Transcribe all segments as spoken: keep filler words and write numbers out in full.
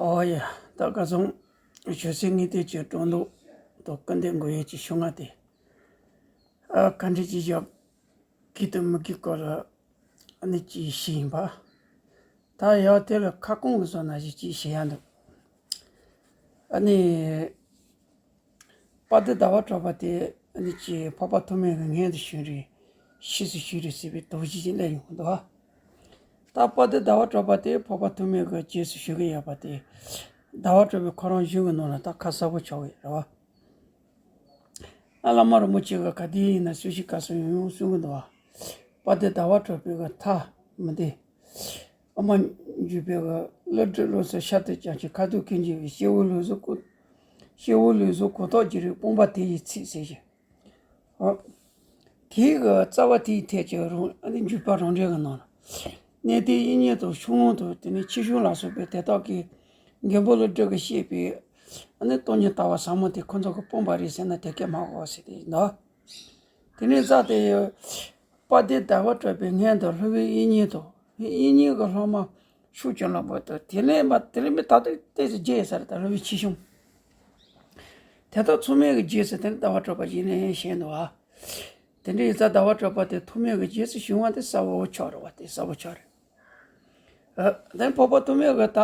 ཨོ་ཡ། ད་ག་ཚོང་ཞོ་སའི་ངེས་གཏན་གྱི་སྒྲོ་འདོགས་དང་སྐུར་འདེབས་འགོ་ཡས་ཀྱི་ཤུགས་ང་དེ། ཨ་ག་འདྲ་ཅིག་བཞག་གི་དང་མི་གི་སྐོར་ལ་ཨ་ནི་ཅིག་ཞིག་ཡིན་པ། ད་ཡང་དེ་ལ་ཁ་སྐོང་གི་བཟོ་ན་ཞིག་ཅིག་ཞིག་ཡ་འདུག་ཨ་ནི། དཔལ་ལྡན་ཟླ་བ་གྲགས་པ་དེ་ཨ་ནི་ཅིག་འཕགས་པ་ཐོགས་མེད་ཀྱི་མངལ་དུ་ཞུགས་རེད། ཕྱིས་སུ་ཞུགས་རེད་ཟེར་བའི་དོགས་གཞི་ཅིག་སླེབས་ཡོང་གི་འདུག་ད་དཔལ་ལྡན་ཟླ་བ་གྲགས་པ་དེ་འཕགས་པ་ཐོགས་མེད་ཀྱི་རྗེས་སུ་ཞུགས་ཀྱི་ཡོད་པ་དེ། ཟླ་བ་གྲགས་པས་ཁོ་རང་གཞུང་གི་ནང་ལ་ད་ཁ་གསལ་པོ་ཆགས་ཡོད་རེད་བ། ཨ་བླ་མ་རིན་པོ་ཆེ་གིས་ག་དུས་ཡིན་ན་གསུང་བཤད་ག་ཚོད་ཡོང་ཡོང་གསུང་གི་འདུག་བ། དཔལ་ལྡན་ཟླ་བ་གྲགས་པའི་གི་མཐའ་མི་འདི། ཨ་མ་འཇུ་པའི་གི་བློ་གྲོས་བློ་གསལ་ཤར་དུ་ཀྱང་ཅི་ཁ་ཐུག་མཁན་ཆེན་པའི་སྐྱེ་བོ་ལུས་གཟུགས་ཀུན། སྐྱེ་བོ་ལུས་གཟུགས་ཀུན་རྟོག་གྱུར་པའི་སྤངས་པ་དེ་ཡི་ཚིག་ཟེར་ཞིང་། ཨ། དེའི་གི་རྩ་བ་དེའི་ཐད་ཀྱི་རང་ཨ་ནི་འཇུག་པ་རང་འགྲེལ་གྱི་ནང་ལ། གནས་བརྟན་དབྱིག་གཉེན་དང་ཆུ་ལོང་དང་དེ་ནས་ཆོས་སྐྱོང་ལ་སོགས་པའི་དེ་དག་གིས་མགོན་པོ་ཀླུ་སྒྲུབ་ཀྱིས་བཤད་པའི་ཨ་ནི་སྟོང་ཉིད་ལྟ་བ་ཟབ་མོ་དེ་ཁོ་ཚོ་གིས་སྤངས་པ་རེད་ཟེར་ན་དེ་སྐད་མ་གོ་ཟེར་དེ་ཡིན་ད། དེ་ནས་རྩ་དེ། དཔལ་ལྡན་ཟླ་བ་གྲགས་པའི་མངལ་དུ་སློབ་དཔོན་དབྱིག་གཉེན་དང་། དབྱིག་གཉེན་གྱི་སློབ་མ་ཕྱོགས་བཅུ་ལ་བབས་ཏེ། དེ་ལས་མ་དེ་ལས་མི་ད་ལྟ་ཏོག་ཙམ་རྗེས་ཟེར་ད་སློབ་དཔོན་ཆོས་སྐྱོང་། དེ་དག་ཚང་མའི་གི་རྗེས་སུ་དེ་ནི་ཟླ་བ་གྲགས་པ་ཡིན་ནས་བཤད་འདུག་བ། དེ་འདྲ་ཡིན་ཙང་ཟླ་བ་གྲགས་པ་དེ་ཐོགས་མེད་ཀྱི་རྗེས་སུ་བྱུང་བ་དེ་གསལ་པོ་ཆགས་རེད་བ། དེ་གསལ་པོ་ཆགས་རེད། ཨ། དེ་འཕགས་པ་ཐོགས་མེད་ཀྱིས་ད།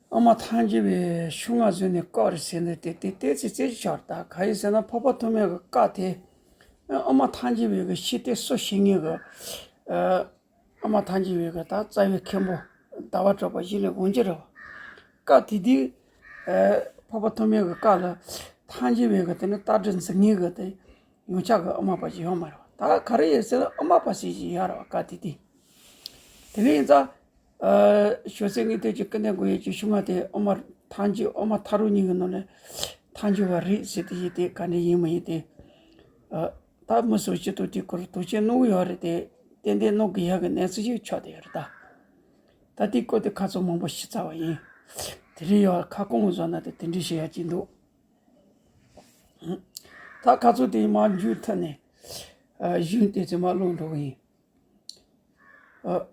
ཨ་མ་ཐལ་འགྱུར་བའི་ཤུལ་ང་བཟུང་ནས་བཀག་རེད་ཟེར་ནས་དེ་དེ་ཏོག་ཙམ་རྩེད་གཅོད་བྱས་རེད། ད་ག་ཡིན་ཟེར་ན་འཕགས་པ་ཐོགས་མེད་ཀྱི་བཀའ་དེ། ཨ་མ་ཐལ་འགྱུར་བའི་གི་ཤེས་ལྡན་སུ་ཤེས་ངེས་གི། ཨ་མ་ཐལ་འགྱུར་བའི་གི་ད་རྩ་བའི་མཁན་པོ་ཟླ་བ་གྲགས་པ་ཡིན་ནས་འོང་གི་རེད་བ། བཀའ་དེ་དུས། ཨ་འཕགས་པ་ཐོགས་མེད་ཀྱི་བཀའ་ལ་ཐལ་འགྱུར་བའི་གི་དེ་ནི་རྟ་དྲེལ་འཛིན་ངེས་གི་དེ། ཡོངས་ཁྱབ་ཀྱི་ཨ་མ་པ་ཞིག་ཡོད་མ་རེད་བ། ད་ག་རེ་ཡིན་ཟེར་ན་ཨ་མ་པ་ཞིག་ཞིག་ཡོད་རེད་བ། བཀའ་དེ་དུས། དེ་ནས་ཡིན་ཙང་། ཨ་ཞོ་སའི་ངེས་གཏན་གྱི་སྐུར་འདེབས་འགོ་ཡས་ཀྱི་ཤུལ་ང་དེ་ཨ་མ་ཐལ་འགྱུར་ཨ་མ་ཐལ་རོགས་གཉིས་ཀྱི་ནང་ནས་ཐལ་འགྱུར་བ་རེད་ཟེར་དེ་ཡིན་དེ་ག་འདྲ་ཡིན་མ་ཡིན་དེ། ཨ་ད་མི་སུ་ཞིག་ཏུ་དེ་སྐོར་དོགས་གཅོད་གནང་གི་ཡོད་རེད་དེ། ཏན་ཏན་གནང་གི་ཡག་གི་གནས་ཚུལ་ཞིག་ཆགས་བསྡད་ཡོད་རེད་ད། ད་དེའི་སྐོར་དེ་ཁ་ཚོན་མང་པོ་ཞིག་བཙལ་བ་ཡིན། དེ་རིང་ཡང་ཁ་སྐོང་བཟོ་ན་དེ་དེ་འདྲ་བྱེད་ཡག་ཅིག་འདུག་ད་ཁ་ཚོན་དེ་མར་མཇུག་མཐུད་ནས། ཨ་གཞུང་དེ་ཚོ་མར་ཀློག་འགྲོ་གི་ཡིན། ཨ་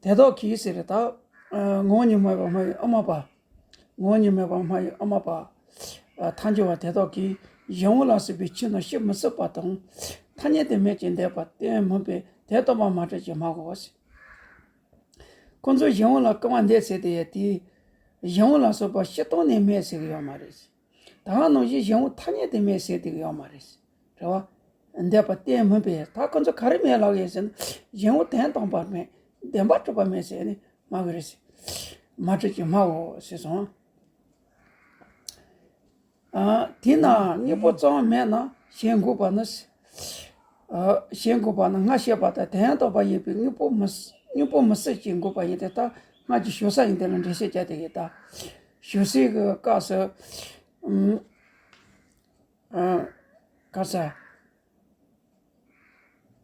དེ་དག་གིས་ཟེར་ད། ཨ་ངོ་བོ་ཉིད་མེད་པར་སྨྲ་བའི་ཨ་མ་པ། ངོ་བོ་ཉིད་མེད་པར་སྨྲ་བའི་ཨ་མ་པ། ཨ་ཐལ་འགྱུར་བ་དེ་དག་གིས་གཞན་དབང་ལ་སོགས་པའི་ཕྱིར་ན་བཤད་མི་སྲིད་པ་དང་། ཐ་སྙད་དུ་མེད་ཅིང་འདས་པ་གཏན་མིན་པས་དོན་དམ་པར་མ་གྲུབ་ཅེས་སྨྲ་གོ་ཟེར། ཁོ་ཚོས་གཞན་དབང་ལ་སྐུར་བ་འདེབས་ཟེར་དེ་ཡང་དེ། གཞན་དབང་ལ་སོགས་པ་སྤྱིར་བཏང་ནས་མེད་ཟེར་གྱི་ཡོད་མ་རེད། ད་ག་ནང་བཞིན་གཞན་དབང་ཐ་སྙད་དུ་མེད་ཟེར་དེ་གི་ཡོད་མ་རེད། རེད་བ། འདས་པ་གཏན་མིན་པས་ད་ཁོ་ཚོ་ག་རེ་མེད་ལབ་ཡོད་ཟེར་ན། གཞན་དབང་དོན་དམ་པར་མེད། བདེན་པར་གྲུབ་པ་མེད་ཟེར་ནས་སྨྲ་གི་རེད་ཟེར། མ་གྲུབ་ཅེས་སྨྲའོ་ཟེར་སོང་། ཨ་དེས་ན་དངོས་པོ་ཙམ་མེད་ན་ཞེན་འགོག་པ་ནི། ཨ་ཞེན་འགོག་པ་ནི་སྔར་བཤད་པ་ལྟར་དོན་དམ་པར་ཡོད་པའི་དངོས་པོ་མི་སྲིད། དངོས་པོ་མི་སྲིད་ཅེས་འགོག་པ་ཡིན་ཏེ། ད་སྔར་གྱི་ཞོ་ས་ཡིན་དེ་ལ་འགྲེལ་བཤད་བརྒྱབ་དེ་གི་ད། ཞོ་སའི་གི་སྐབས་སུ། ཨམ། ཨ་ག་ས།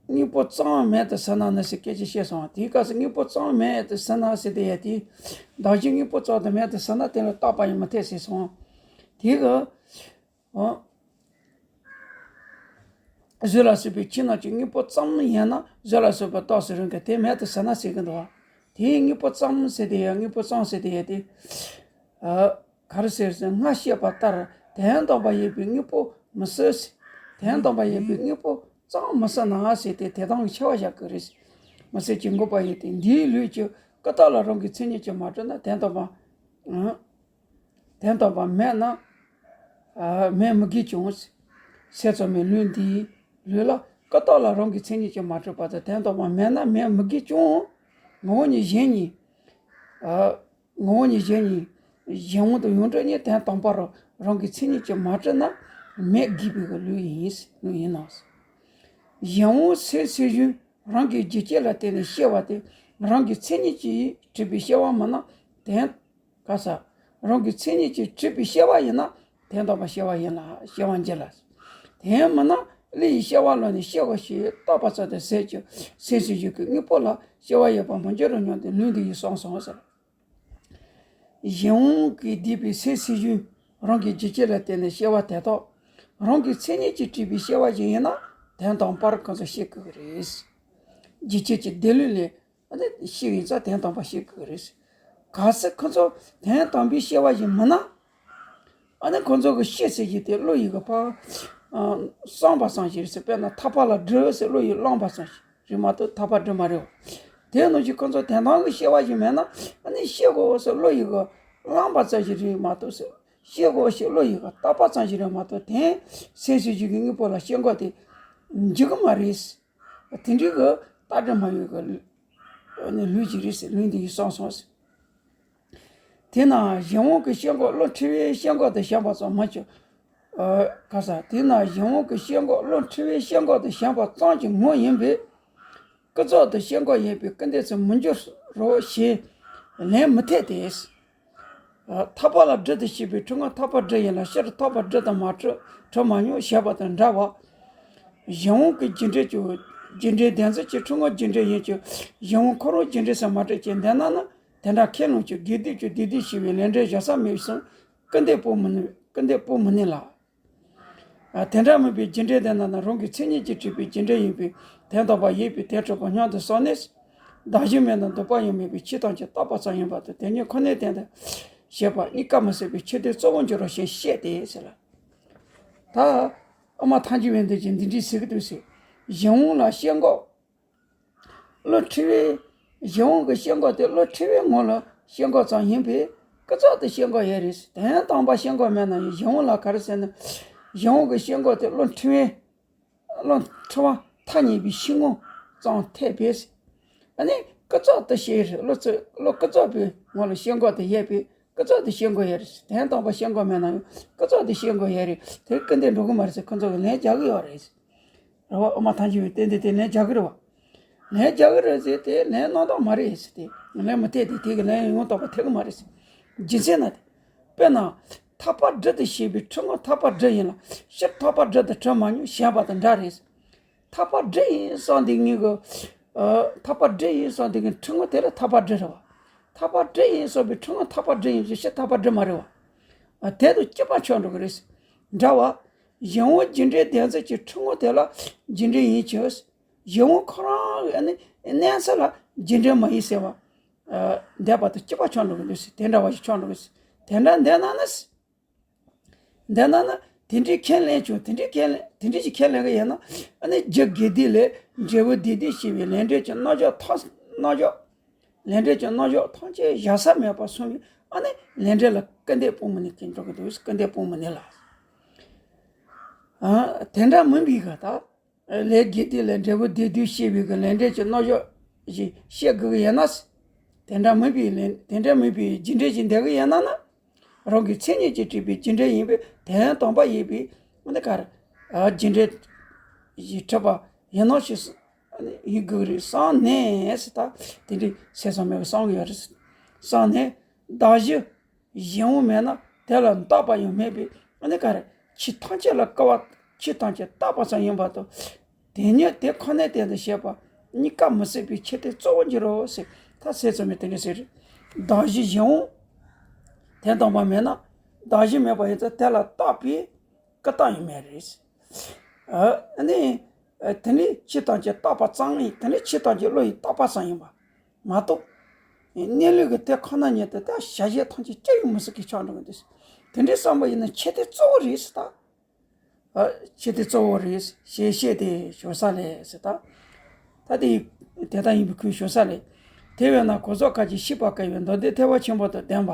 དངོས་པོ་ཙམ་མེད་དུ་ཟིན་ན་ནི་ཟེར་སྐད་ཆ་བཤད་སོང་། དེའི་སྐབས་སུ་དངོས་པོ་ཙམ་མེད་དུ་ཟིན་ན་ཟེར་དེ་ཡ་དེ། བདག་གཞན་དངོས་པོ་ཙམ་དུ་མེད་དུ་ཟིན་ན་དེ་ལ་རྟག་པ་ཡང་མི་འཐད་ཟེར་སོང་། དེ་གི། ཨོ། གཟུགས་ལ་སོགས་པའི་ཕྱིར་ན་ཅིག་དངོས་པོ་ཙམ་ཡིན་ན་གཟུགས་ལ་སོགས་པ་རྟགས་སུ་རུང་གི་དེ་མེད་དུ་ཟིན་ན་ཟེར་གི་འདུག་བ། དེའི་དངོས་པོ་ཙམ་ཟེར་དེ་ཡ་དངོས་པོ་ཙམ་ཟེར་དེ་ཡ་དེ། ཨ། ག་རེ་ཟེར་ཟེར་སྔར་བཤད་པ་ལྟར་དོན་དམ་པར་ཡོད་པའི་དངོས་པོ་མི་སྲིད། དོན་དམ་པར་ཡོད་པའི་དངོས་པོ་ཙམ་མི་སྲིད་ན་ཟེར་ཏེ་དེ་དང་གི་ཆེ་བ་བཞག་གི་རེད། མི་སྲིད་ཅེས་འགོག་པ་ཡིན་ཏེ། འདིའི་ལུགས་ཀྱི་ཀུན་རྟོག་ལ་རང་གི་མཚན་ཉིད་ཀྱིས་མ་གྲུབ་ན་དོན་དམ་པར། ཨང་། དོན་དམ་པར་མེད་ན། ཨ་མེད་མི་དགོས་ཀྱང་། ཟེར་ཙམ་མའི་ལུགས་འདིའི་ལུགས་ལ་ཀུན་རྟོག་ལ་རང་གི་མཚན་ཉིད་ཀྱིས་མ་གྲུབ་པ་དང་དོན་དམ་པར་མེད་ན་མེད་མི་དགོས་ཀྱང་། ངོ་བོ་ཉིད་གཞན་ཉིད། ཨ། ངོ་བོ་ཉིད་གཞན་ཉིད། གཞན་དབང་དང་ཡོངས་གྲུབ་གཉིས་དོན་དམ་པར་རང་གི་མཚན་ཉིད་ཀྱིས་མ་གྲུབ་ན་མེད་དགོས་པའི་ལུགས་ཡིན། ལུགས་ཡིན་ནོ། གཞན་དབང་སེལ་ཚུལ་གཞན་རང་གི་རྒྱུ་རྐྱེན་ལ་བརྟེན་ནས་སྐྱེ་བ་དེ་རང་གི་མཚན་ཉིད་ཀྱིས་གྲུབ་པའི་སྐྱེ་བ་མིན་ན་དོན། ག་ས། རང་གི་མཚན་ཉིད་ཀྱིས་གྲུབ་པའི་སྐྱེ་བ་ཡིན་ན་དོན་དམ་པར་སྐྱེ་བ་ཡིན་ལ་སྐྱེ་བ་འགྱུར་ལ། དེ་མིན་ན་གླུ་ཡི་སྐྱེ་བ་ལོན་ནས་སྐྱེ་དགོས་ཞེས་རྟོགས་པ་ཙམ་དུ་ཟད་ཀྱི་སེམས་སུ་བཞུགས་ཀྱི་དངོས་པོ་ལ་སྐྱེ་བ་ཡོད་པར་མི་འགྱུར་རོ་སྙམ་སྟེ་ལུང་འདི་ཡིས་གསུངས་སོ་ཟེར། གཞན་དབང་གིས་བསྡུས་པའི་སེམས་སུ་བཞུགས་རང་གི་རྒྱུ་རྐྱེན་ལ་བརྟེན་ནས་སྐྱེ་བ་དེ་དག་རང་གི་མཚན་ཉིད་ཀྱིས་གྲུབ་པའི་སྐྱེ་བ་ཞིག་ཡིན་ན་དོན་དམ་པར་ཁོ་ཚོ་ཤེས་དགོས་ཀྱི་རེད། རྒྱུ་རྐྱེན་གྱི་འདི་ལུས་ལས། ཨ་ནི་ཤེས་ཡིན་ཙང་དོན་དམ་པར་ཤེས་དགོས་རེད། གལ་སྲིད་ཁོ་ཚོ་དོན་དམ་པའི་སྐྱེ་བ་ཞིག་མིན་ན། ཨ་ནི་ཁོ་ཚོ་གི་སྐྱེ་ཚུལ་ཞིག་དེ་བློ་ཡི་གི་ཕར་ཨ་བསམ་པ་ཙམ་ཞིག་རེད་ཟེར། དཔེར་ན་ཐག་པ་ལ་སྦྲུལ་ཟེར་བློ་ཡི་བླངས་པ་ཙམ་ཞིག་རེད་མ་གཏོགས་ཐག་པ་སྦྲུལ་མ་རེད་བ། དེ་ནང་བཞིན་ཁོ་ཚོ་དོན་དམ་གྱི་སྐྱེ་བ་ཞིག་མེད་ན། ཨ་ནི་སྐྱེ་དགོས་ཟེར་བློ་ཡི་གི་བླངས་པ་ཙམ་ཞིག་རེད་མ་གཏོགས་ཟེར། སྐྱེ་དགོས་ཞེས་བློ་ཡི་གི་བཏགས་པ་ཙམ་ཞིག་རེད་མ་གཏོགས། དོན་སེམས་སུ་འཇུག་གི་དངོས་པོ་ལ་སྐྱེ་འགོག་དེ་འཇུག་གི་མ་རེད། དེ་འདྲའི་གི་རྟག་སྒྲ་མ་ཡིན་གི་ལུས་ཅིག་རེད་ཟེར། ལུས་འདི་ཡིས་བསམ་སོང་ཟེར། དེས་ན་གཞན་དབང་གི་སྐྱེ་འགོག་བློ་འཁྲུལ་བའི་སྐྱེ་འགོག་ཏུ་ཞེན་པ་ཙམ་མ་གྱུར། ཨ། ག་ས། དེས་ན་གཞན་དབང་གི་སྐྱེ་འགོག་བློ་འཁྲུལ་བའི་སྐྱེ་འགོག་ཏུ་ཞེན་པ་ཙམ་གྱི་ངོ་ཡིན་པས། ཀུན་རྫོབ་ཏུ་སྐྱེ་འགོག་ཡིན་པས་སྐུར་འདེབས་སུ་མི་འགྱུར་རོ་ཞེས་ལན་མི་འཐད་དེ། ཨ། ཐག་པ་ལ་སྦྲུལ་དུ་སྐྱེས་པའི་འཁྲུལ་ངོ་ཐག་པ་སྦྲུལ་ཡིན་ལ། སྤྱིར་ཐག་པ་སྦྲུལ་དང་མ་འཁྲུལ་འཁྲུལ་མ་མྱོང་ཞེས་པ་དང་འདྲ་བར། གཞན་དབང་གི་རྒྱུ་འབྲས་ཀྱི་རྒྱུ་འབྲས་ལྡན་ཚུལ་གྱི་འཁྲུལ་ངོ་རྒྱུ་འབྲས་ཡིན་གྱི། གཞན་དབང་ཁོ་རང་རྒྱུ་འབྲས་སུ་མ་གྲུབ་ཅིང་། འདི་ལྟ་ན་དེ་འདྲ་ཁས་ལེན་གྱི་དགེ་སྡིག་གི་སྡིག་སྡུག་ཞེས་པའི་ལས་འབྲས་བཞག་ས་མེད་གསུངས། སྐུར་འདེབས་སྤོང་མི་ནུས། སྐུར་འདེབས་སྤོང་མི་ནུས་ལ། ཨ། དེ་འདྲ་མིན་པའི་རྒྱུ་འབྲས་དེ་རྣམས་ནི་རང་གི་མཚན་ཉིད་ཀྱིས་གྲུབ་པའི་རྒྱུ་འབྲས་ཡིན་པས། དོན་དམ་པར་ཡོད་པའི་དོན་གྲུབ་པ་སྙམ་དུ་བསམས་ནས། གདགས་གཞི་མེད་ན་སྡུག་པ་ཡང་མེད་པའི་ཆོས་ཐམས་ཅད་རྟག་པ་ཙམ་ཡིན་པ་དང་། དེ་ཉིད་ཁོ་ནའི་སྟེང་དུ་བཞག་པ་གཉིས་ཀ་མི་སྲིད་པའི་ཆོས་དེ་གཙོ་བོར་འགྱུར་རོ་ཞེས་བཤད་དེ་ཟེར་ལ། ད་དབུ་མ་ཐལ་འགྱུར་བའི་འདི་གིས་འདི་འདྲའི་ཟེར་གྱི་འདུག་ཟེར། གཞན་དབང་ལ་སྐྱེ་འགོག་བློ་འཁྲུལ་བའི། གཞན་དབང་གི་སྐྱེ་འགོག་དེ་བློ་འཁྲུལ་བའི་ངང་ལ་སྐྱེ་འགོག་ཙམ་ཡིན་པས་ཀུན་རྫོབ་ཏུ་སྐྱེ་འགོག་ཡོད་རེད། དོན་དམ་པར་སྐྱེ་འགོག་མེད་ན་ཡང་གཞན་དབང་ལ་ག་རེ་ཟེར་ན། གཞན་དབང་གི་སྐྱེ་འགོག་དེ་བློ་འཁྲུལ་བའི། བློ་འཁྲུལ་བ་ཐ་སྙད་པའི་ཕྱི་ངོ་ཙམ་འཐད་པས། ཨ་ནི་ཀུན་རྫོབ་ཏུ་སྐྱེ་རེད། བློ་ཚོ་བློ་ཀུན་རྫོབ་པའི་ངང་ལ་སྐྱེ་འགོག་དེ་ཡོད་པས་ཀུན་རྫོབ་ཏུ་སྐྱེ་འགོག་ཡོད་རེད། དོན་དམ་པར་སྐྱེ་འགོག་མེད་ན་ཡང་ཀུན་རྫོབ་ཏུ་སྐྱེ་འགོག་ཡོད་རེད། དེ་སྐུར་འདེབས་འགྲོ་གི་མ་རེད་ཟེར་ཁོ་ཚོ་གིས་ལན་རྒྱག་གི་ཡོད་རེད། རེད་བ། དབུ་མ་ཐལ་འགྱུར་བའི་རྟེན་འབྲེལ་དེ་ལན་རྒྱག་གི་རེད་བ། ལན་རྒྱག་གི་རེད་ཟེར་དེ་ལན་རྣམ་དག་མ་རེད་ཟེར་ཏེ། ལན་མི་འཐད་དེ། དེ་གི་ལན་ཡང་དག་པ་འཐད་གི་མ་རེད་ཟེར། རྒྱུ་མཚན་ནི་དེ། དཔེར་ན། ཐག་པ་སྦྲུལ་དུ་སྐྱེས་པའི་འཁྲུལ་ངོ་ཐག་པ་སྦྲུལ་ཡིན་ལ། སྤྱིར་ཐག་པ་སྦྲུལ་དང་འཁྲུལ་མ་མྱོང་ཞེས་པ་དང་འདྲ་རེད། ཐག་པ་སྦྲུལ་ཡིན་བསམ་དེ་ངེས་གི། ཨ། ཐག་པ་སྦྲུལ་ཡིན་བསམ་དེ་གི་འཁྲུལ་ངོ་དེ་ལ་ཐག་པ་སྦྲུལ་རེད་བ། ཐག་པ་སྦྲུལ་ཡིན་བསམ་པའི་འཁྲུལ་ངོ་ཐག་པ་སྦྲུལ་ཡིན་ཞེས་སྤྱིར་ཐག་པ་སྦྲུལ་མ་རེད་བ། ཨ། དེ་དང་གཅིག་པ་ཆགས་འགྲོ་གི་རེད། འདྲ་བ། གཞན་དབང་རྒྱུ་འབྲས་ལྡན་ཚུལ་གྱི་འཁྲུལ་ངོ་དེ་ལ་རྒྱུ་འབྲས་ཡིན་ཀྱང་། གཞན་དབང་ཁོ་རང་གི་ཨ་ནི་གནས་ཚུལ་ལ་རྒྱུ་འབྲས་མ་ཡིན་ཟེར་བ། ཨ། འདས་པ་དང་གཅིག་པ་ཆགས་འགྲོ་གི་འདུག་ཟེར། དེ་འདྲ་བ་ཞིག་ཆགས་འགྲོ་གི་ཟེར། དེ་འདྲ་འདས་ན་ནི། འདས་ན་ནི་དེ་འདྲའི་ཁས་ལེན་ཀྱང་། དེ་འདྲའི་ཁས་ལེན། དེ་འདྲའི་ཞིག་ཁས་ལེན་གི་ཡིན་ན། ཨ་ནི་རྒྱུ་དགེ་སྡིག་ལས། འབྲས་བུ་བདེ་སྡུག་ཞེས་པའི་ལས་འབྲས་ཀྱི་རྣམ་གཞག་ཐམས། རྣམ་གཞག་ལས་འབྲས་ཀྱི་རྣམ་གཞག་ཐམས་ཅད་བཞག་ས་མེད་པར་སོང་བས། ཨ་ནི་ལས་འབྲས་ལ་སྐུར་འདེབས་སྤོང་མི་ནུས་ཀྱི་འགྲོ་གི་འདུག། སྐུར་འདེབས་སྤོང་མི་ནུས་ལ། ཨ། དེ་འདྲ་མིན་པའི་གི་ད། ལས་དགེ་སྡིག་ལས་འབྲས་བུ་བདེ་སྡུག་ཤེས་པའི་གི་ལས་འབྲས་ཀྱི་རྣམ་གཞག་ཞིག་བཤད་དགོས་ཀྱི་ཡིན་ན། དེ་འདྲ་མིན་པའི་ལས། དེ་འདྲ་མིན་པའི་རྒྱུ་འབྲས་ཤིག་འདོད་ཀྱི་ཡིན་ན་ནི། རང་གི་མཚན་ཉིད་ཀྱིས་གྲུབ་པའི་རྒྱུ་འབྲས་ཡིན་པས། དོན་དམ་པར་ཡོད་པའི་འདི་གར། ཨ། རྒྱུ་འབྲས་ཞིག་གྲུབ་པ་ཡིན་ནོ་ཞེས་ཡིན་དགོས་རེད་བསམ་ནས་ཟེར། ད་དེ་འདྲའི་ཟེར་ས་མེད་པ་བསམ་གྱི་ཡོད་རེད་བསམ་ནས། གདགས་གཞི་གཞན་དབང་མེད་ན་དེ་ལ་བཏགས་པ་ཡང་མེད་པས། ཨ་ནི་ག་རེ། ཆོས་ཐམས་ཅད་ལ་སྐུར་བ། ཆོས་ཐམས་ཅད་བཏགས་པ་ཙམ་ཡིན་པ་དང་། དེ་ཉིད་དེ་ཁོ་ནའི་སྟེང་དུ་བཞག་པ་གཉིས་ཀ་མི་སྲིད་པའི་ཆོས་དེ་གཙོ་བོར་འགྱུར་རོ་ཞེས། ད་ཟེར་ཙམ་ནས་དེ་འདྲ་ཟེར། གདགས་གཞི་གཞན་དབང་དོན་དམ་པར་མེད་ན། གདགས་གཞི་མེད་པ་ཡིན་ཙང་དེ་ལ་བཏགས་པའི་སྐུར་བཏགས་ཡང་མེད་རེད། ཨ་ནི། དེ་ནི་ཆོས་ཐམས་ཅད་བཏགས་པ་ཙམ་ཡིན། དེ་ནི་ཆོས་ཐམས་ཅད་བློ་ཡིས་བཏགས་པ་ཙམ་ཡིན་པ་མ་གཏོགས། གནས་ལུགས་ཀྱི་དེ་ཁོ་ན་ཉིད་དུ་ད་བྱ་བྱེད་ཐམས་ཅད་ཅི་ཡང་མི་སྲིད་ཀྱི་ཆགས་འགྲོ་གི་འདུག། དེ་འདྲའི་བསམ་པ་ཡིན་ན་ཆོས་དེ་གཙོ་བོ་རེད་ཟེར་ད། ཨ། ཆོས་དེ་གཙོ་བོ་རེད་ཞེས་བཤད་དེ་ཞོར་ས་ལས་ཟེར་ད། ད་དེ་དེ་ལྟར་ཡིན་པའི་ཁུལ་ཞོར་ས་ལས། དེ་བས་ན་གོ་ཚོགས་ཁ་ཅིག་ཤེས་པ་དཀའ་བའི་མདོ་སྡེ་ཐེག་པ་ཆེན་པོ་དང་ལྡན་པ།